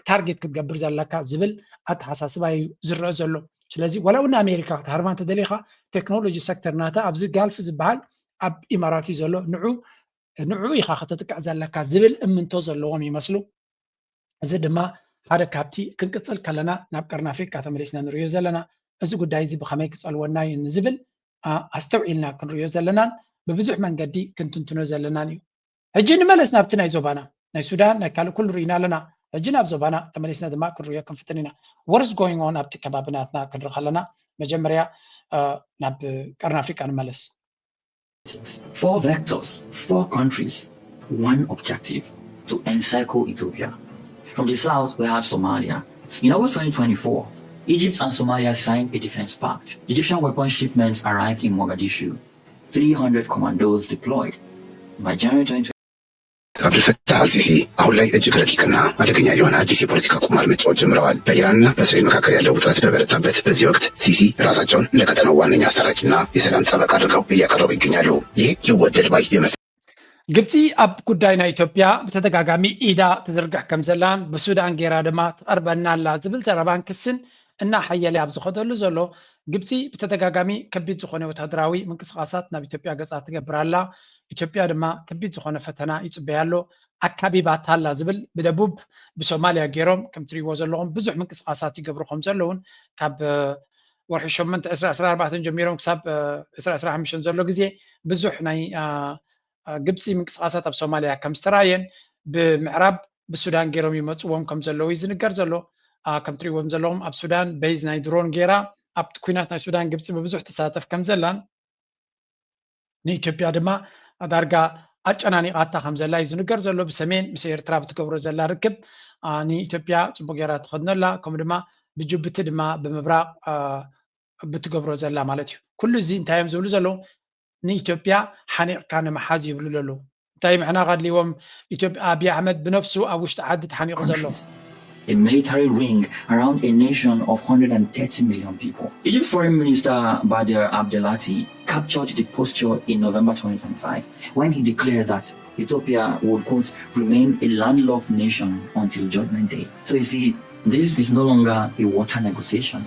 ታርጌት ክትገብር ዘለካ ዝብል ኣተሓሳስባ እዩ ዝረአ ዘሎ። ስለዚ ዋላ እውን ንኣሜሪካ ክትሃርማ እንተደሊኻ ቴክኖሎጂ ሰክተር ናታ ኣብዚ ጋልፍ ዝበሃል ኣብ ኢማራት እዩ ዘሎ ንዑ ንዑ ኢኻ ከተጥቅዕ ዘለካ ዝብል እምንቶ ዘለዎም ይመስሉ። እዚ ድማ ሓደ ካብቲ ክንቅፅል ከለና ናብ ቀርኒ ኣፍሪቃ ተመሊስና ንሪኦ ዘለና እዚ ጉዳይ እዚ ብኸመይ ክፀልወና እዩ ንዝብል ኣስተውዒልና ክንሪኦ ዘለናን ብብዙሕ መንገዲ ክንትንትኖ ዘለናን እዩ። ሕጂ ንመለስ ናብቲ ናይ ዞባና ናይ ሱዳን ናይ ካልእ ኩሉ ርኢና ኣለና። ሕጂ ናብ ዞባና ተመሊስና ድማ ክንሪኦ ክንፍትን ኢና። What is going on ኣብቲ ከባቢ ናትና ክንርኢ ከለና መጀመርያ ናብ ቀርኒ ኣፍሪቃ ንመለስ። Four vectors, four countries, one objective, to encircle Ethiopia. From the south, we have Somalia. In August twenty twenty-four, Egypt and Somalia signed a defense pact. Egyptian weapon shipments arrived in Mogadishu. Three hundred commandos deployed. By January twenty twenty, አብዱልፈታህ አልሲሲ አሁን ላይ እጅግ ረቂቅና አደገኛ የሆነ አዲስ የፖለቲካ ቁማር መጫወት ጀምረዋል። በኢራንና በእስራኤል መካከል ያለው ውጥረት በበረታበት በዚህ ወቅት ሲሲ ራሳቸውን እንደ ቀጠናው ዋነኛ አስታራቂና የሰላም ጠበቃ አድርገው እያቀረቡ ይገኛሉ። ይህ ሊወደድ ባይ የመሰለ ግብፂ ኣብ ጉዳይ ናይ ኢትዮጵያ ብተደጋጋሚ ኢዳ ትዝርግሕ ከም ዘላን ብሱዳን ገይራ ድማ ትቐርበና ኣላ ዝብል ዘረባን ክስን እናሓየለ ኣብ ዝኸደሉ ዘሎ ግብፂ ብተደጋጋሚ ከቢድ ዝኾነ ወታደራዊ ምንቅስቃሳት ናብ ኢትዮጵያ ገፃ ትገብር ኣላ። ኢትዮጵያ ድማ ከቢድ ዝኾነ ፈተና ይፅበያ ኣሎ። ኣካቢባታ ኣላ ዝብል ብደቡብ ብሶማልያ ገይሮም ከም ትሪእዎ ዘለኹም ብዙሕ ምንቅስቃሳት ይገብሩ ከም ዘለውን ካብ ወርሒ ሸሞንተ ዕስራ ዕስራ ኣርባዕተ ጀሚሮም ክሳብ ዕስራ ዕስራ ሓሙሽተ ዘሎ ግዜ ብዙሕ ናይ ግብፂ ምንቅስቃሳት ኣብ ሶማልያ ከም ዝተራየን ብምዕራብ ብሱዳን ገይሮም ይመፅዎም ከም ዘለዉ እዩ ዝንገር ዘሎ። ከም ትሪእዎም ዘለኹም ኣብ ሱዳን በይዝ ናይ ድሮን ገይራ ኣብቲ ኩናት ናይ ሱዳን ግብፂ ብብዙሕ ትሳተፍ ከም ዘላን ንኢትዮጵያ ድማ ዳርጋ ኣጨናኒቓታ ከም ዘላ እዩ ዝንገር ዘሎ። ብሰሜን ምስ ኤርትራ ብትገብሮ ዘላ ርክብ ንኢትዮጵያ ፅቡቅ ገይራ ትኸድኖ ኣላ። ከምኡ ድማ ብጅቡቲ ድማ ብምብራቕ ብትገብሮ ዘላ ማለት እዩ። ኩሉ እዚ እንታይ እዮም ዝብሉ ዘለዉ? ንኢትዮጵያ ሓኒቕካ ንምሓዝ ይብሉ ዘለዉ። እንታይ ምሕናቕ ኣድልዎም? ኢትዮጵያ ኣብይ ኣሕመድ ብነብሱ ኣብ ውሽጢ ዓዲ ተሓኒቑ ዘሎ። A military ring around a nation of one hundred thirty million people. Egypt Foreign Minister Badr Abdelati captured the posture in November twenty twenty-five when he declared that Ethiopia would, quote, remain a landlocked nation until Judgment Day. So you see, this is no longer a water negotiation.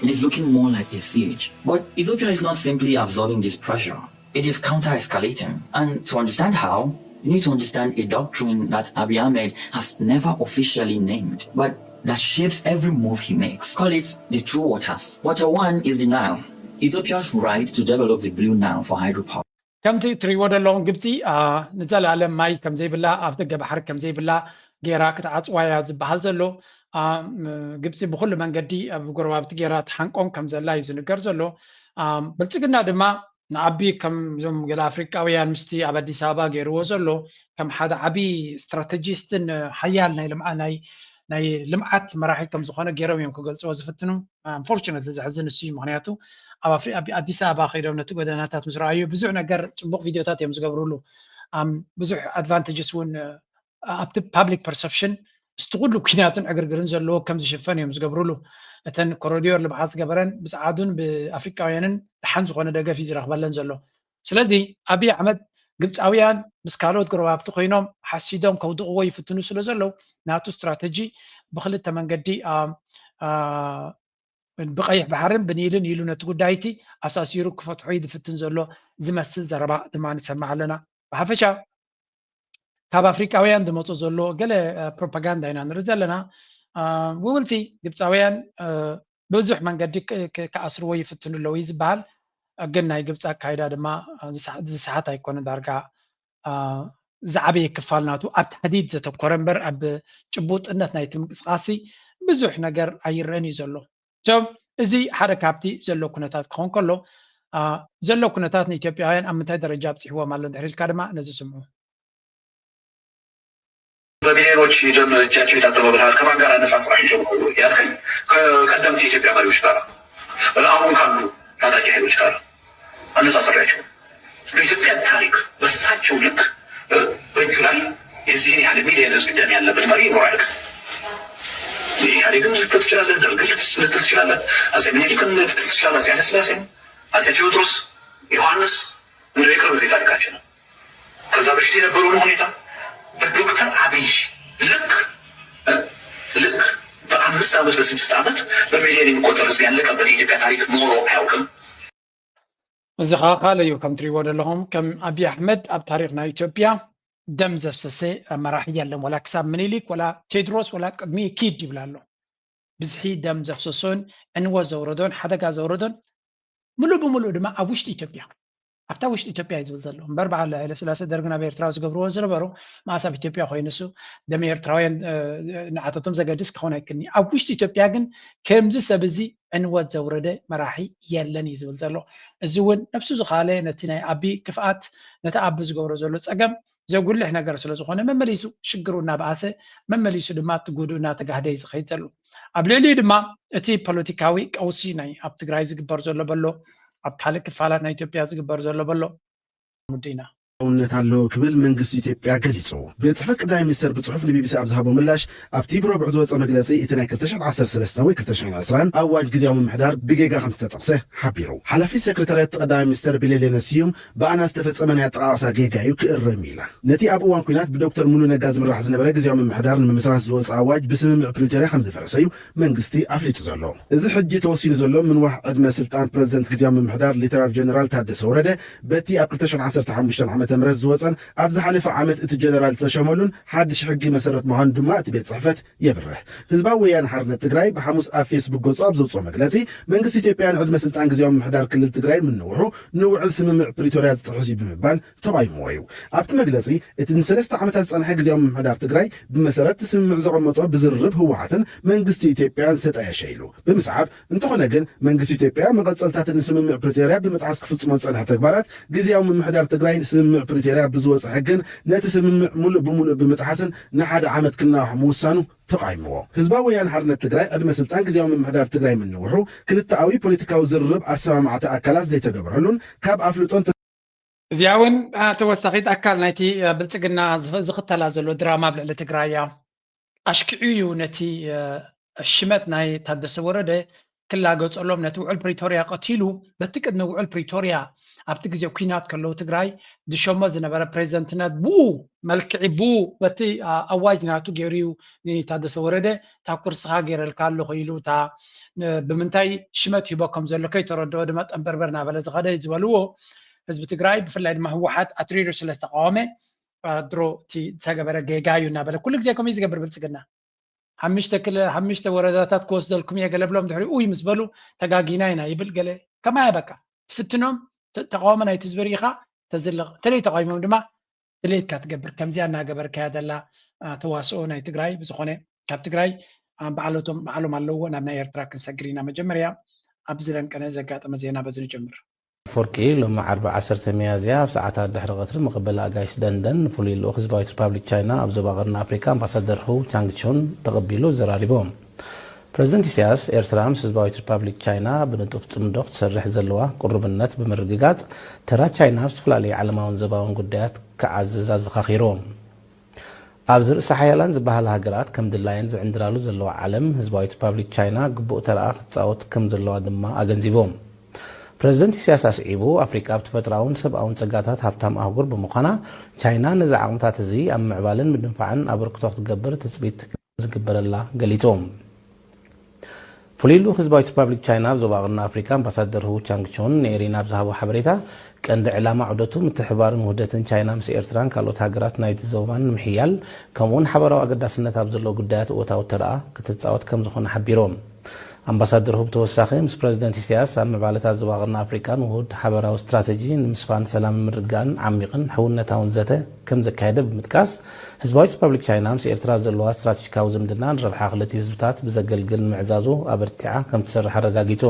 It is looking more like a siege. But Ethiopia is not simply absorbing this pressure. It is counter-escalating. And to understand how, you need to understand a doctrine that Abiy Ahmed has never officially named, but that shapes every move he makes. Call it the two waters. Water one is the Nile, Ethiopia's right to develop the Blue Nile for hydropower. ከምቲ እትሪእዎ ዘለኹም ግብፂ ንዘለኣለም ማይ ከም ዘይብላ ኣብ ደገ ባሕሪ ከም ዘይብላ ገይራ ክትዓፅዋ እያ ዝበሃል ዘሎ። ግብፂ ብኩሉ መንገዲ ኣብ ጎረባብቲ ገይራ ትሓንቆም ከም ዘላ እዩ ዝንገር ዘሎ። ብልፅግና ድማ ንኣቢ ከም እዞም ገለ ኣፍሪቃውያን ምስቲ ኣብ ኣዲስ ኣበባ ገይርዎ ዘሎ ከም ሓደ ዓቢ ስትራተጂስትን ሓያል ናይ ልምዓ ናይ ናይ ልምዓት መራሒ ከም ዝኾነ ገይሮም እዮም ክገልፅዎ ዝፍትኑ። ኣንፎርቹነትሊ ዘሕዝን እሱ እዩ። ምክንያቱ ኣብ ኣፍሪ ኣብ ኣዲስ ኣበባ ከይዶም ነቲ ጎደናታት ምስ ረኣዩ ብዙሕ ነገር፣ ፅቡቕ ቪድዮታት እዮም ዝገብርሉ። ኣም፣ ብዙሕ ኣድቫንቴጅስ እውን ኣብቲ ፓብሊክ ፐርሰፕሽን ምስቲ ኩሉ ኲናትን ዕግርግርን ዘለዎ ከም ዝሽፈን እዮም ዝገብርሉ። እተን ኮሪዶር ልምዓት ዝገበረን ብፀዓዱን ብኣፍሪቃውያንን ደሓን ዝኾነ ደገፍ እዩ ዝረኽበለን ዘሎ። ስለዚ ኣብይ ኣሕመድ ግብፃውያን ምስ ካልኦት ጎረባብቲ ኮይኖም ሓሲዶም ከውድቕዎ ይፍትኑ ስለ ዘለዉ ናቱ ስትራተጂ ብክልተ መንገዲ ኣ፣ ኣ፣ ብቀይሕ ባሕርን ብኒልን ኢሉ ነቲ ጉዳይ እቲ ኣሳሲሩ ክፈትሖ እዩ ዝፍትን ዘሎ ዝመስል ዘረባ ድማ ንሰምዕ ኣለና። ብሓፈሻ ካብ ኣፍሪቃውያን ዝመፁ ዘሎ ገለ ፕሮፓጋንዳ ኢና ንርኢ ዘለና። ውብልቲ ግብፃውያን ብዙሕ መንገዲ ክኣስርዎ ይፍትኑ ኣለዉ እዩ ዝበሃል። ግን ናይ ግብፂ ኣካይዳ ድማ ዝሰሓት ኣይኮነን። ዳርጋ ዝዓበየ ክፋል ናቱ ኣብ ተህዲድ ዘተኮረ እምበር ኣብ ጭቡጥነት ናይቲ ምንቅስቃሲ ብዙሕ ነገር ኣይረአን እዩ ዘሎ። ሶ እዚ ሓደ ካብቲ ዘሎ ኩነታት ክኸውን ከሎ፣ ዘሎ ኩነታት ንኢትዮጵያውያን ኣብ ምንታይ ደረጃ ኣብፂሕዎም ኣሎ እንድሕር ኢልካ ድማ ነዚ ስምዑ። በቢሊዮኖች ደም እጃቸው የታጠበ ብልሃል ከማን ጋር አነጻጽራቸው ያልከኝ፣ ከቀደምት የኢትዮጵያ መሪዎች ጋር፣ አሁን ካሉ ታጣቂ ኃይሎች ጋር አነጻጽሬያቸው። በኢትዮጵያ ታሪክ በሳቸው ልክ በእጁ ላይ የዚህን ያህል ሚሊዮን ህዝብ ደም ያለበት መሪ ይኖር አያውቅም። ኢህአዴግን ልትል ትችላለህ፣ ደርግን ልትል ትችላለህ፣ አጼ ምኒልክን ልትል ትችላለህ፣ አጼ ኃይለሥላሴን፣ አጼ ቴዎድሮስ፣ ዮሐንስ፣ እንደ የቅርብ ጊዜ ታሪካችን ነው። ከዛ በፊት የነበረውን ሁኔታ በዶክተር አብይ ልክ ልክ በአምስት ዓመት በስድስት ዓመት በሚሊዮን የሚቆጠር ህዝብ ያለቀበት የኢትዮጵያ ታሪክ ኖሮ አያውቅም። እዚ ከዓ ካልእ እዩ። ከም ትሪእዎ ዘለኹም ከም ኣብይ ኣሕመድ ኣብ ታሪክ ናይ ኢትዮጵያ ደም ዘፍሰሰ መራሒ የለን። ወላ ክሳብ ምኒልክ ወላ ቴድሮስ ወላ ቅድሚ ኪድ ይብል ኣሎ። ብዝሒ ደም ዘፍሰሶን ዕንወት ዘውረዶን ሓደጋ ዘውረዶን ሙሉእ ብሙሉእ ድማ ኣብ ውሽጢ ኢትዮጵያ ኣብታ ውሽጢ ኢትዮጵያ እዩ ዝብል ዘሎ እምበር በዓል ሃይለስላሴ ደርግን ኣብ ኤርትራ ዝገብርዎ ዝነበሩ መኣስ ኣብ ኢትዮጵያ ኮይኑ እሱ ደም ኤርትራውያን ንዓታቶም ዘገድስ ክኸውን ኣይክእልኒ። ኣብ ውሽጢ ኢትዮጵያ ግን ከምዚ ሰብ እዚ ዕንወት ዘውረደ መራሒ የለን እዩ ዝብል ዘሎ። እዚ እውን ነብሱ ዝኻለ ነቲ ናይ ኣቢ ክፍኣት ነቲ ኣቢ ዝገብሮ ዘሎ ፀገም ዘጉልሕ ነገር ስለ ዝኾነ መመሊሱ ሽግሩ እናበኣሰ መመሊሱ ድማ እቲ ጉድኡ እናተጋህደ እዩ ዝኸይድ ዘሎ። ኣብ ልዕሊኡ ድማ እቲ ፖለቲካዊ ቀውሲ ናይ ኣብ ትግራይ ዝግበር ዘሎ በሎ ኣብ ካልእ ክፋላት ናይ ኢትዮጵያ ዝግበር ዘሎ በሎ ሙድና ውነት ኣለዎ ክብል መንግስቲ ኢትዮጵያ ገሊጹ። ቤት ጽሕፈት ቀዳማይ ሚኒስተር ብጽሑፍ ንቢቢሲ ኣብ ዝሃቦ ምላሽ ኣብቲ ብረቡዕ ዝወጸ መግለጺ እቲ ናይ ክልተ ሽሕን ዓሰርተ ሰለስተን ወይ ክልተ ሽሕን ዕስራን ኣዋጅ ግዝያዊ ምምሕዳር ብጌጋ ከም ዝተጠቕሰ ሓቢሩ። ሓላፊት ሴክሬታርያት እቲ ቀዳማይ ሚኒስተር ቢሌኔ ስዩም ብኣና ዝተፈጸመ ናይ ኣጠቓቕሳ ጌጋ እዩ ክእረም ኢላ። ነቲ ኣብ እዋን ኲናት ብዶክተር ሙሉ ነጋ ዝምራሕ ዝነበረ ግዝያዊ ምምሕዳር ንምምስራት ዝወጸ ኣዋጅ ብስምምዕ ፕሪቶርያ ከም ዝፈረሰ እዩ መንግስቲ ኣፍሊጡ ዘሎ። እዚ ሕጂ ተወሲኑ ዘሎ ምንዋሕ ዕድመ ስልጣን ፕረዚደንት ግዝያዊ ምምሕዳር ሌተናል ጀነራል ታደሰ ወረደ በቲ ኣብ ክልተ ሽሕን ዓሰርተ ሓሙሽተን ዓመተ ምህረት ዝወጸን ኣብ ዝሓለፈ ዓመት እቲ ጀነራል ዝተሸመሉን ሓድሽ ሕጊ መሰረት ምዃኑ ድማ እቲ ቤት ጽሕፈት የብርህ። ህዝባዊ ወያነ ሓርነት ትግራይ ብሓሙስ ኣብ ፌስቡክ ገጹ ኣብ ዘውጽኦ መግለጺ መንግስቲ ኢትዮጵያ ንዕድመ ስልጣን ግዝያዊ ምምሕዳር ክልል ትግራይ ምንውሑ ንውዕል ስምምዕ ፕሪቶርያ ዝጥሕስ እዩ ብምባል ተቓይምዎ እዩ። ኣብቲ መግለጺ እቲ ንሰለስተ ዓመታት ዝጸንሐ ግዝያዊ ምምሕዳር ትግራይ ብመሰረት እቲ ስምምዕ ዘቐመጦ ብዝርርብ ህወሓትን መንግስቲ ኢትዮጵያን ዝተጣየሸ ኢሉ ብምስዓብ እንተኾነ ግን መንግስቲ ኢትዮጵያ መቐጸልታት ንስምምዕ ፕሪቶርያ ብምጥሓስ ክፍጽሞ ዝጸንሐ ተግባራት ግዝያዊ ምምሕዳር ትግራይ ንስምምዕ ፕሪቶርያ ብዝወጸ ሕግን ነቲ ስምምዕ ሙሉእ ብሙሉእ ብምጥሓስን ንሓደ ዓመት ክናዋሕ ምውሳኑ ተቓይምዎ። ህዝባዊ ወያነ ሓርነት ትግራይ ዕድመ ስልጣን ግዝያዊ ምምሕዳር ትግራይ ምንውሑ ክልተኣዊ ፖለቲካዊ ዝርርብ ኣሰማማዕቲ ኣካላት ዘይተገብረሉን ካብ ኣፍልጦን እዚኣ እውን ተወሳኺት ኣካል ናይቲ ብልፅግና ዝኽተላ ዘሎ ድራማ ኣብ ልዕሊ ትግራይ እያ። ኣሽኪዑ እዩ ነቲ ሽመት ናይ ታደሰ ወረደ ክላገፀሎም ነቲ ውዕል ፕሪቶርያ ቀቲሉ በቲ ቅድሚ ውዕል ፕሪቶርያ ኣብቲ ግዜ ኲናት ከለዉ ትግራይ ዝሸሞ ዝነበረ ፕሬዚደንትነት ብኡ መልክዒ ብኡ በቲ ኣዋጅ ናቱ ገይሩ እዩ ንታደሰ ወረደ እታ ኩርስኻ ገይረልካ ኣለኹ ኢሉ እታ ብምንታይ ሽመት ሂቦ ከም ዘሎ ከይተረድኦ ድማ ጠንበርበር እናበለ ዝኸደ እዩ ዝበልዎ ህዝቢ ትግራይ ብፍላይ ድማ ህወሓት ኣትሪሩ ስለ ዝተቃወመ ድሮ እቲ ዝተገበረ ጌጋ እዩ እናበለ ኩሉ ግዜ ከምኡ ዝገብር ብልፅግና ሓምሽተ ክለ ሓምሽተ ወረዳታት ክወስደልኩም እየ ገለ ብሎም ድሕሪ ኡይ ምስ በሉ ተጋጊና ኢና ይብል ገለ ከማያ በቃ ትፍትኖም ተቃውሞ ናይቲ ህዝቢ ርኢኻ ተዝልቕ ተለይ ተቃዊሞም ድማ ድሌትካ ትገብር ከምዚኣ እናገበርካያ ዘላ ተዋስኦ ናይ ትግራይ ብዝኾነ ካብ ትግራይ በዓለቶም በዓሎም ኣለዎ ናብ ናይ ኤርትራ ክንሰግር ኢና መጀመርያ ኣብዚ ደንቀነ ዘጋጠመ ዜና በዚ ንጀምር ኣፈወርቂ ሎሚ ዓርቢ ዓሰርተ ሚያዝያ ኣብ ሰዓታት ድሕሪ ቀትሪ መቐበሊ ኣጋይሽ ደንደን ንፍሉይ ልኡኽ ህዝባዊት ሪፓብሊክ ቻይና ኣብ ዞባ ቀርኒ ኣፍሪካ ኣምባሳደር ሁ ቻንግቹን ተቐቢሉ ዘራሪቦም። ፕረዚደንት ኢሳያስ፣ ኤርትራ ምስ ህዝባዊት ሪፓብሊክ ቻይና ብንጡፍ ጽምዶ ክትሰርሕ ዘለዋ ቅሩብነት ብምርግጋጽ፣ ተራ ቻይና ኣብ ዝተፈላለዩ ዓለማውን ዞባውን ጉዳያት ክዓዝዝ ኣዘኻኺሩ። ኣብዚ ርእሰ ሓያላን ዝበሃላ ሃገራት ከም ድላየን ዝዕንድራሉ ዘለዋ ዓለም፣ ህዝባዊት ሪፓብሊክ ቻይና ግቡእ ተራኣ ክትጻወት ከም ዘለዋ ድማ ኣገንዚቦም። ፕረዚደንት ኢሳያስ ኣስዒቡ፣ ኣፍሪቃ ብተፈጥሮኣውን ሰብኣውን ጸጋታት ሃብታም ኣህጉር ብምዃና፣ ቻይና ነዚ ዓቕምታት እዚ ኣብ ምዕባለን ምድንፋዕን ኣበርክቶ ክትገብር ትጽቢት ዝግበረላ ገሊጾም። ፍሉይ ልኡኽ ህዝባዊት ሪፓብሊክ ቻይና ኣብ ዞባ ቀርኒ ኣፍሪካ ኣምባሳደር ሁ ቻንግቹን ንኤሪና ኣብ ዝሃቦ ሓበሬታ፣ ቀንዲ ዕላማ ዑደቱ ምትሕብባርን ውህደትን ቻይና ምስ ኤርትራን ካልኦት ሃገራት ናይቲ ዞባን ንምሕያል፣ ከምኡውን ሓበራዊ ኣገዳስነት ኣብ ዘለዎ ጉዳያት እወታዊ ተረኣ ክትጻወት ከም ዝኾነ ሓቢሮም። ኣምባሳደር ሁ ብተወሳኺ፣ ምስ ፕረዚደንት ኢሳያስ ኣብ ምዕባለታት ዞባ ቀርኒ ኣፍሪቃን ውሁድ ሓበራዊ ስትራተጂ ንምስፋን ሰላምን ምርግጋእን ዓሚቕን ሕውነታውን ዘተ ከም ዘካየደ ብምጥቃስ፣ ህዝባዊት ሪፓብሊክ ቻይና ምስ ኤርትራ ዘለዋ ስትራተጂካዊ ዝምድና ንረብሓ ክልቲኡ ህዝብታት ብዘገልግል ንምዕዛዙ ኣበርቲዓ ከም ትሰርሕ ኣረጋጊጹ።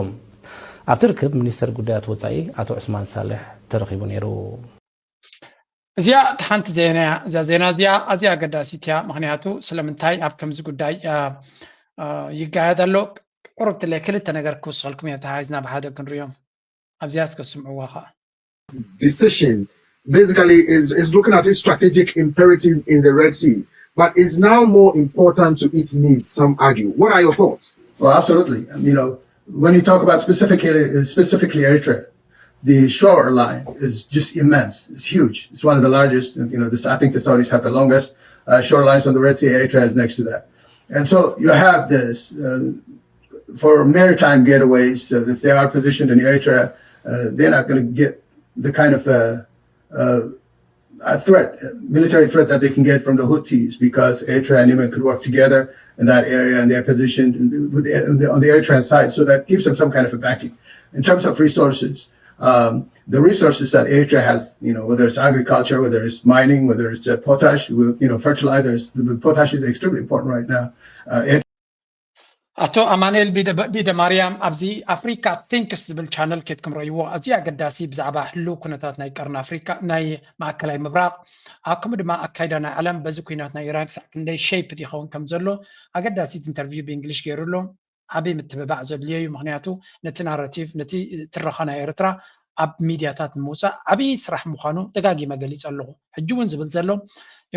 ኣብቲ ርክብ ሚኒስተር ጉዳያት ወጻኢ ኣቶ ዑስማን ሳልሕ ተረኺቡ ነይሩ። እዚኣ እቲ ሓንቲ ዜና እያ። እዛ ዜና እዚኣ ኣዝያ ኣገዳሲት እያ። ምኽንያቱ ስለምንታይ ኣብ ከምዚ ጉዳይ አ፣ አ፣ ይጋየድ ኣሎ? ቁርብ ትለ ክልተ ነገር ክውስኸልኩም እየ፣ ተሓሒዝና ብሓደ ክንሪኦም። ኣብዚኣ እስከ ስምዕዋ ኸዓ። Decision basically is, is looking at its strategic imperative in the Red Sea, but is now more important to its needs, some argue. What are your thoughts? Well, absolutely. You know, when you talk about specifically specifically Eritrea, the shoreline is just immense. It's huge. It's one of the largest. You know, this, I think the Saudis have the longest uh, shorelines on the Red Sea. Eritrea is next to that, and so you have this uh, for maritime getaways. So if they are positioned in Eritrea, uh, they're not going to get the kind of uh, uh, a threat, a military threat that they can get from the Houthis, because Eritrea and Yemen could work together in that area, and they're positioned with, on the Eritrean side, so that gives them some kind of a backing. In terms of resources, um, the resources that Eritrea has, you know, whether it's agriculture, whether it's mining, whether it's uh, potash, with, you know, fertilizers. The potash is extremely important right now. Uh, ኣቶ ኣማኑኤል ቢደ ማርያም ኣብዚ ኣፍሪካ ቲንክስ ዝብል ቻነል ኬድኩም ረእይዎ። ኣዝዩ ኣገዳሲ ብዛዕባ ህልው ኩነታት ናይ ቀርኒ ኣፍሪካ፣ ናይ ማእከላይ ምብራቕ፣ ኣብ ከምኡ ድማ ኣካይዳ ናይ ዓለም በዚ ኩናት ናይ ኢራን ክሳዕ ክንደይ ሸይፕ ይኸውን ከም ዘሎ ኣገዳሲት ኢንተርቪው ብእንግሊሽ ገይሩ ኣሎ። ዓብዪ ምትብባዕ ዘድልዮ እዩ። ምክንያቱ ነቲ ናራቲቭ፣ ነቲ ትረኻ ናይ ኤርትራ ኣብ ሚድያታት ንምውፃእ ዓብዪ ስራሕ ምዃኑ ደጋጊመ ገሊፀ ኣለኹ። ሕጂ እውን ዝብል ዘሎ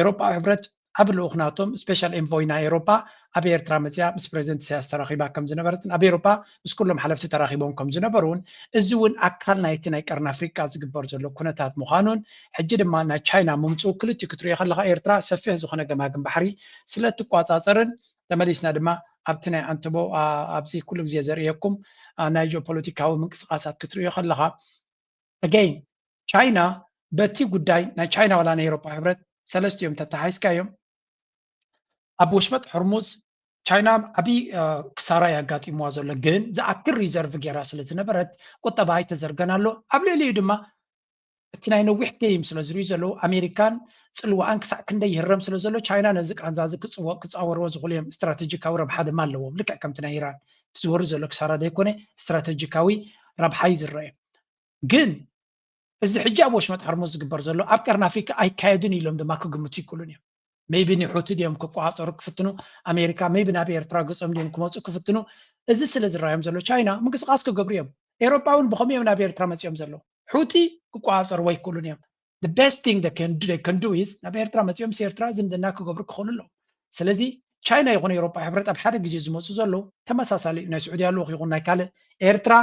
ኤሮጳዊ ሕብረት ዓቢ ልኡኽ ናቶም ስፔሻል ኤንቮይ ናይ ኤሮጳ ኣብ ኤርትራ መጽያ ምስ ፕሬዚደንት ኢሳያስ ተራኺባ ከም ዝነበረትን ኣብ ኤሮጳ ምስ ኩሎም ሓለፍቲ ተራኺቦም ከም ዝነበሩን እዚ እውን ኣካል ናይቲ ናይ ቀርኒ ኣፍሪቃ ዝግበር ዘሎ ኩነታት ምዃኑን ሕጂ ድማ ናይ ቻይና ምምጽኡ ክልቲኡ ክትሪኦ ከለኻ ኤርትራ ሰፊሕ ዝኾነ ገማግም ባሕሪ ስለ ትቋጻጸርን ተመሊስና ድማ ኣብቲ ናይ ኣንትቦ ኣብዚ ኩሉ ግዜ ዘርእየኩም ናይ ጂኦፖለቲካዊ ምንቅስቃሳት ክትሪኦ ከለኻ ኣገይን ቻይና በቲ ጉዳይ ናይ ቻይና ዋላ ናይ ኤሮፓ ሕብረት ሰለስቲኦም ተተሓሒዝካዮም ኣብ ወሽመጥ ሕርሙዝ ቻይና ዓብዪ ክሳራ እዩ ኣጋጢምዋ ዘሎ፣ ግን ዝኣክል ሪዘርቭ ገይራ ስለ ዝነበረት ቁጠባ ኣይተዘርገን ኣሎ። ኣብ ልዕሊኡ ድማ እቲ ናይ ነዊሕ ገይም ስለ ዝርእዩ ዘለዉ ኣሜሪካን ፅልዋኣን ክሳዕ ክንደይ ይህረም ስለ ዘሎ ቻይና ነዚ ቃንዛ እዚ ክፃወርዎ ዝኽእሉ እዮም። ስትራተጂካዊ ረብሓ ድማ ኣለዎም፣ ልክዕ ከምቲ ናይ ኢራን እቲ ዝወርድ ዘሎ ክሳራ ዘይኮነ ስትራተጂካዊ ረብሓ እዩ ዝረአ። ግን እዚ ሕጂ ኣብ ወሽመጥ ሕርሙዝ ዝግበር ዘሎ ኣብ ቀርኒ ኣፍሪካ ኣይካየድን ኢሎም ድማ ክግምቱ ይክእሉን እዮም። ሜይቢ ንሑቲ ድዮም ክቆፃፀሩ ክፍትኑ ኣሜሪካ፣ ሜይቢ ናብ ኤርትራ ገፆም ድዮም ክመፁ ክፍትኑ። እዚ ስለ ዝረኣዮም ዘሎ ቻይና ምንቅስቃስ ክገብሩ እዮም። ኤሮፓ እውን ብኸምኡ እዮም ናብ ኤርትራ መፂኦም ዘለዉ። ሑቲ ክቆፃፀርዎ ኣይክእሉን እዮም። The best thing they can do, they can do is ናብ ኤርትራ መፂኦም ምስ ኤርትራ ዝምድና ክገብሩ ክኽእሉ ኣለዎም። ስለዚ ቻይና ይኹን ኤሮፓ ሕብረት ኣብ ሓደ ግዜ ዝመፁ ዘለዉ ተመሳሳሊ ናይ ስዑድያ ልኡኽ ይኹን ናይ ካልእ ኤርትራ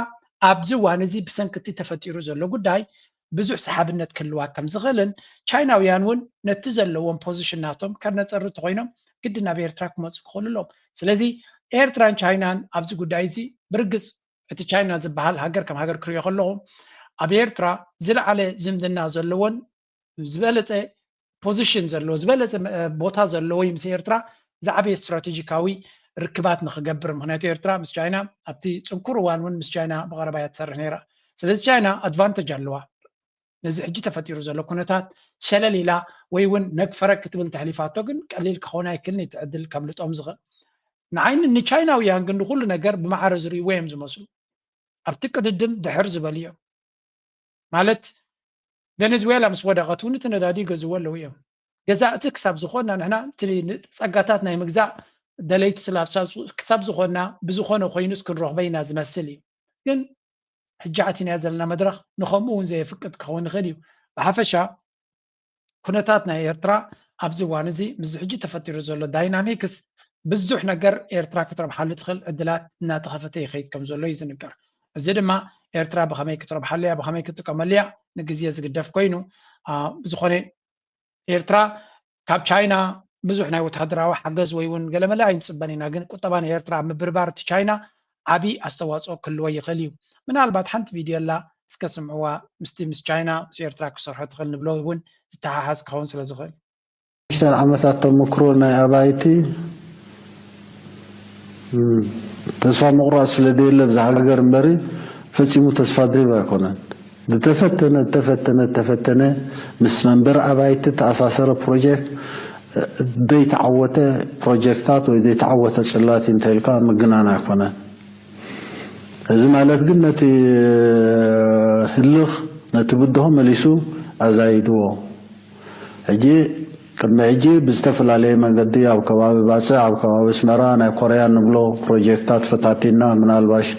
ኣብዚ እዋን እዚ ብሰንኪ እቲ ተፈጢሩ ዘሎ ጉዳይ ብዙሕ ሰሓብነት ክህልዋ ከም ዝኽእልን ቻይናውያን እውን ነቲ ዘለዎም ፖዚሽን ናቶም ከነፀሪ እንተኮይኖም ግድን ናብ ኤርትራ ክመፁ ክኽእሉ ኣለዎም። ስለዚ ኤርትራን ቻይናን ኣብዚ ጉዳይ እዚ ብርግፅ እቲ ቻይና ዝበሃል ሃገር ከም ሃገር ክሪኦ ከለኹ ኣብ ኤርትራ ዝለዓለ ዝምድና ዘለዎን ዝበለፀ ፖዚሽን ዘለዎ ዝበለፀ ቦታ ዘለዎ እዩ ምስ ኤርትራ ዝዓበየ ስትራቴጂካዊ ርክባት ንክገብር። ምክንያቱ ኤርትራ ምስ ቻይና ኣብቲ ፅንኩር እዋን እውን ምስ ቻይና ብቐረባ እያ ትሰርሕ ነይራ። ስለዚ ቻይና ኣድቫንተጅ ኣለዋ። ነዚ ሕጂ ተፈጢሩ ዘሎ ኩነታት ሸለል ኢላ ወይ እውን ነግፈረ ክትብል እንተሕሊፋቶ ግን ቀሊል ክኸውን ኣይክልን እቲ ዕድል ከምልጦም ዝኽእል። ንዓይኒ ንቻይናውያን ግን ንኩሉ ነገር ብማዕረ ዝርእይዎ እዮም ዝመስሉ። ኣብቲ ቅድድም ድሕር ዝበሉ እዮም። ማለት ቬኔዙዌላ ምስ ወደቐት እውን እቲ ነዳዲ ይገዝዎ ኣለዉ እዮም። ገዛእቲ ክሳብ ዝኾንና ንሕና እቲ ጸጋታት ናይ ምግዛእ ደለይቲ ክሳብ ዝኾንና ብዝኾነ ኮይኑስ ክንረኽቦ ኢና ዝመስል እዩ። ግን ሕጂ ኣቲናዮ ዘለና መድረኽ ንኸምኡ እውን ዘየፍቅድ ክኸውን ይኽእል እዩ። ብሓፈሻ ኩነታት ናይ ኤርትራ ኣብዚ እዋን እዚ ምስዚ ሕጂ ተፈጢሩ ዘሎ ዳይናሚክስ ብዙሕ ነገር ኤርትራ ክትረብሓሉ ትኽእል ዕድላት እናተኸፈተ ይኸይድ ከም ዘሎ እዩ ዝንገር። እዚ ድማ ኤርትራ ብኸመይ ክትረብሓሉ እያ፣ ብኸመይ ክትጥቀመሉ እያ ንግዜ ዝግደፍ ኮይኑ፣ ብዝኾነ ኤርትራ ካብ ቻይና ብዙሕ ናይ ወተሃደራዊ ሓገዝ ወይ እውን ገለመለ ኣይንፅበን ኢና፣ ግን ቁጠባ ናይ ኤርትራ ኣብ ምብርባር እቲ ቻይና ዓብዪ ኣስተዋፅኦ ክህልዎ ይኽእል እዩ። ምናልባት ሓንቲ ቪድዮ ኣላ እስከ ስምዕዋ፣ ምስቲ ምስ ቻይና ምስ ኤርትራ ክሰርሖ ትኽእል ንብሎ እውን ዝተሓሓዝ ክኸውን ስለ ዝኽእል። ሽዱሽተ ዓመታት ተመክሮ ናይ ኣባይቲ ተስፋ ምቑራፅ ስለ ዘየለ ብዛ ሃገር እምበሪ ፈፂሙ ተስፋ ዝህብ ኣይኮነን። ዝተፈተነ ዝተፈተነ ዝተፈተነ ምስ መንበር ኣባይቲ ተኣሳሰረ ፕሮጀክት ዘይተዓወተ ፕሮጀክታት ወይ ዘይተዓወተ ፅላት እንተኢልካ ምግናን ኣይኮነን። እዚ ማለት ግን ነቲ ህልኽ ነቲ ብድሆ መሊሱ ኣዛይድዎ። ሕጂ ቅድሚ ሕጂ ብዝተፈላለየ መንገዲ ኣብ ከባቢ ባፅዕ ኣብ ከባቢ ኣስመራ ናይ ኮርያ ንብሎ ፕሮጀክታት ፈታቲና ምናልባሽ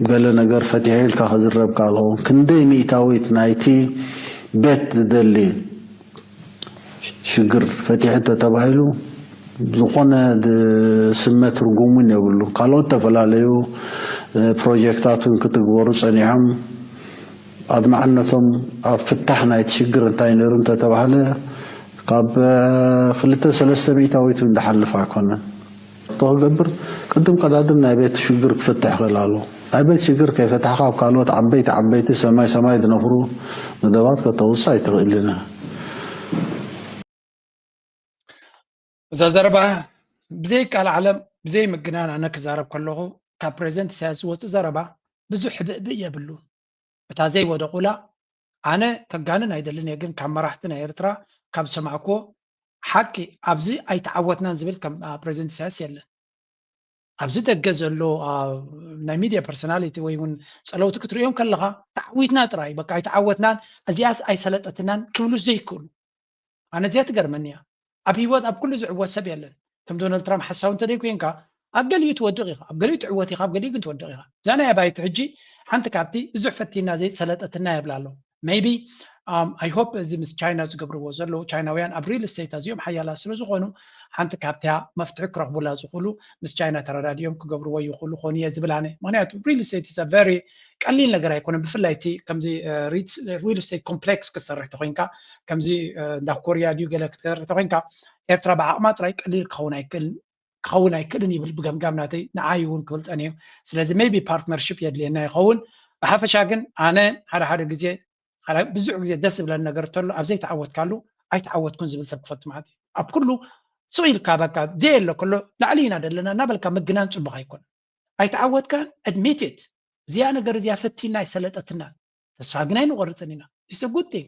ገለ ነገር ፈቲሐ ኢልካ ክዝረብ ካልኹ ክንደይ ሚእታዊት ናይቲ ቤት ዝደሊ ሽግር ፈቲሑ ተተባሂሉ ዝኾነ ዝስመ ትርጉም እውን የብሉ። ካልኦት ዝተፈላለዩ ፕሮጀክታት እውን ክትግበሩ ፀኒሖም ኣድማዕነቶም ኣብ ፍታሕ ናይቲ ሽግር እንታይ ነይሩ እንተተባህለ ካብ ክልተ ሰለስተ ሚእታዊት እውን ዝሓልፍ ኣይኮነን። ክገብር ቅድም ቀዳድም ናይ ቤት ሽግር ክፍትሕ ክእል ኣሎ። ናይ ቤት ሽግር ከይፈታሕካ ኣብ ካልኦት ዓበይቲ ዓበይቲ ሰማይ ሰማይ ዝነፍሩ መደባት ከተውፅእ ኣይትኽእልን። እዛ ዘረባ ብዘይ ቃል ዓለም ብዘይ ምግናን ኣነ ክዛረብ ከለኹ ካብ ፕሬዚደንት ኢሳያስ ዝወፅእ ዘረባ ብዙሕ ሕብእብእ የብሉን። እታ ዘይወደቑላ ኣነ ከጋንን ኣይደልን እየ፣ ግን ካብ መራሕቲ ናይ ኤርትራ ካብ ዝሰማዕክዎ ሓቂ ኣብዚ ኣይተዓወትናን ዝብል ከም ፕሬዚደንት ኢሳያስ የለን። ኣብዚ ደገ ዘሎ ናይ ሚድያ ፐርሶናሊቲ ወይ እውን ፀለውቲ ክትሪኦም ከለኻ ተዓዊትና ጥራይ በቃ ኣይተዓወትናን እዚኣስ ኣይሰለጠትናን ክብሉ ዘይክእሉ ኣነ እዚኣ ትገርመኒ እያ። ኣብ ህይወት ኣብ ኩሉ ዝዕወት ሰብ የለን። ከም ዶናልድ ትራምፕ ሓሳዊ እንተደይ ኮንካ ኣብ ገሊኡ ትወድቕ ኢኻ፣ ኣብ ገሊኡ ትዕወት ኢኻ፣ ኣብ ገሊኡ ግን ትወድቕ ኢኻ። እዛ ናይ ኣባይቲ ሕጂ ሓንቲ ካብቲ ብዙሕ ፈቲና ዘይሰለጠትና የብላ ኣሎ። maybe I hope እዚ ምስ ቻይና ዝገብርዎ ዘለዉ ቻይናውያን ኣብ ሪል ስቴት ኣዝዮም ሓያላት ስለ ዝኾኑ ሓንቲ ካብቲያ መፍትሒ ክረኽቡላ ዝኽእሉ ምስ ቻይና ተረዳዲኦም ክገብርዎ ይኽእሉ ኾኑ እየ ዝብል ኣነ። ምክንያቱ ሪል ስቴት is a very ቀሊል ነገር ኣይኮነን። ብፍላይ እቲ ከምዚ ሪል ስቴት ኮምፕሌክስ ክትሰርሕ ተኮይንካ ከምዚ እንዳ ኮርያ ድዩ ገለ ክትሰርሕ ተኮይንካ ኤርትራ ብዓቕማ ጥራይ ቀሊል ክኸውን ኣይክእልን ክኸውን ኣይክእልን ይብል ብገምጋም ናተይ ንዓይ እውን ክብል ፀኒሑ። ስለዚ maybe partnership የድልየና ይኸውን። ብሓፈሻ ግን ኣነ ሓደ ሓደ ግዜ ብዙሕ ግዜ ደስ ዝብለኒ ነገር እንተሎ ኣብ ዘይተዓወትካሉ ኣይተዓወትኩን ዝብል ሰብ ክፈቱ ማለት እዩ። ኣብ ኩሉ ስቕ ኢልካ በቃ ዘየሎ ከሎ ላዕሊ ኢና ዘለና እናበልካ ምግናን ፅቡቕ ኣይኮነን። ኣይተዓወትካን admit it። እዚኣ ነገር እዚኣ ፈቲና ኣይሰለጠትና ተስፋ ግን ኣይንቆርፅን ኢና። It's a good thing።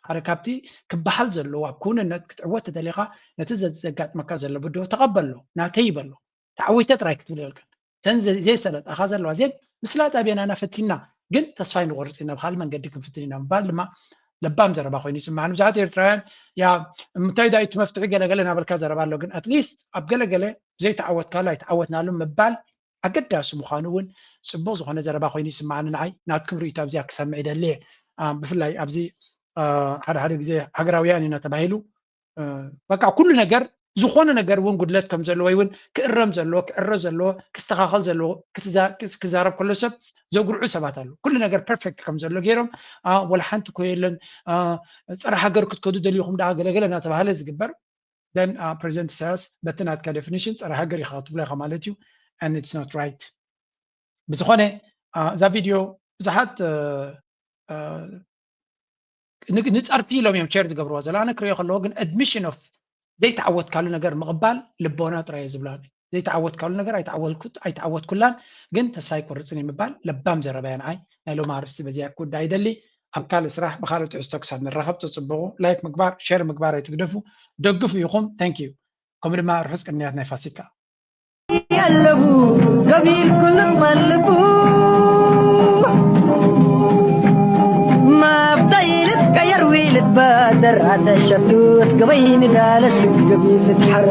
ሓደ ካብቲ ክበሃል ዘለዎ ኣብ ክውንነት ክትዕወት ተደሊኻ ነቲ ዘጋጥመካ ዘሎ ብድሆ ተቐበሎ ናተይ ይበሎ። ተዓዊተ ጥራይ ክትብል የብልካን። እተን ዘይሰለጣኻ ዘለዋ ዜን ምስላ ጣብያናና ፈቲና ግን ተስፋ ኣይንቆርፅ ኢና ብካልእ መንገዲ ክንፍትን ኢና ምባል ድማ ለባም ዘረባ ኮይኑ ይስማዓኒ። ብዙሓት ኤርትራውያን ያ እንታይ ዳዩ እቲ መፍትሒ ገለገለ እናበልካ ዘረባ ኣሎ ግን at least ኣብ ገለገለ ዘይተዓወትካሉ ኣይተዓወትናሉ ምባል ኣገዳሲ ምዃኑ እውን ፅቡቕ ዝኾነ ዘረባ ኮይኑ ይስማዓኒ ንዓይ። ናትኩም ርእይቶ ኣብዚኣ ክሰምዕ ይደሊ እየ። ብፍላይ ኣብዚ ሓደ ሓደ ግዜ ሃገራውያን ኢና ተባሂሉ በቃ ኩሉ ነገር ዝኾነ ነገር እውን ጉድለት ከም ዘለዎ ወይ እውን ክእረም ዘለዎ ክዕረ ዘለዎ ክስተኻኸል ዘለዎ ክዛረብ ከሎ ሰብ ዘጉርዑ ሰባት ኣለዉ። ኩሉ ነገር ፐርፌክት ከም ዘሎ ገይሮም ወላ ሓንቲ ኮ የለን ፀረ ሃገር ክትከዱ ደሊኹም ደኣ ገለገለ እናተባሃለ ዝግበር then ፕሬዚደንት ኢሳያስ በቲ ናትካ ዴፊኒሽን ፀረ ሃገር ኢኻ ክትብሎ ኢኻ ማለት እዩ። And it's not right። ብዝኾነ እዛ ቪድዮ ብዙሓት ንፀርፊ ኢሎም እዮም ሸር ዝገብርዎ ዘሎ ኣነ ክሪኦ ከለዎ ግን admission of ዘይተዓወትካሉ ነገር ምቕባል ልቦና ጥራይ እየ ዝብላ። ዘይተዓወትካሉ ነገር ኣይተዓወትኩላን ግን ተስፋ ኣይቆርፅን እዩ ምባል ለባም ዘረባ እያ ንዓይ። ናይ ሎሚ ኣርእስቲ በዚኣ ክውዳእ ይደሊ። ኣብ ካልእ ስራሕ ብካልእ ትሕዝቶ ክሳብ ንራኸብ ተፅብቑ ላይክ ምግባር ሸር ምግባር ኣይትግደፉ። ደግፉ ኢኹም። Thank you። ከምኡ ድማ ርሑስ ቅንያት ናይ ፋሲካ። ኣለቡ ገቢር ኩሉ ጠልቡ ልባ ደራተ ሸፍት ገበይ ንዳለ ስግብ ልትሓረ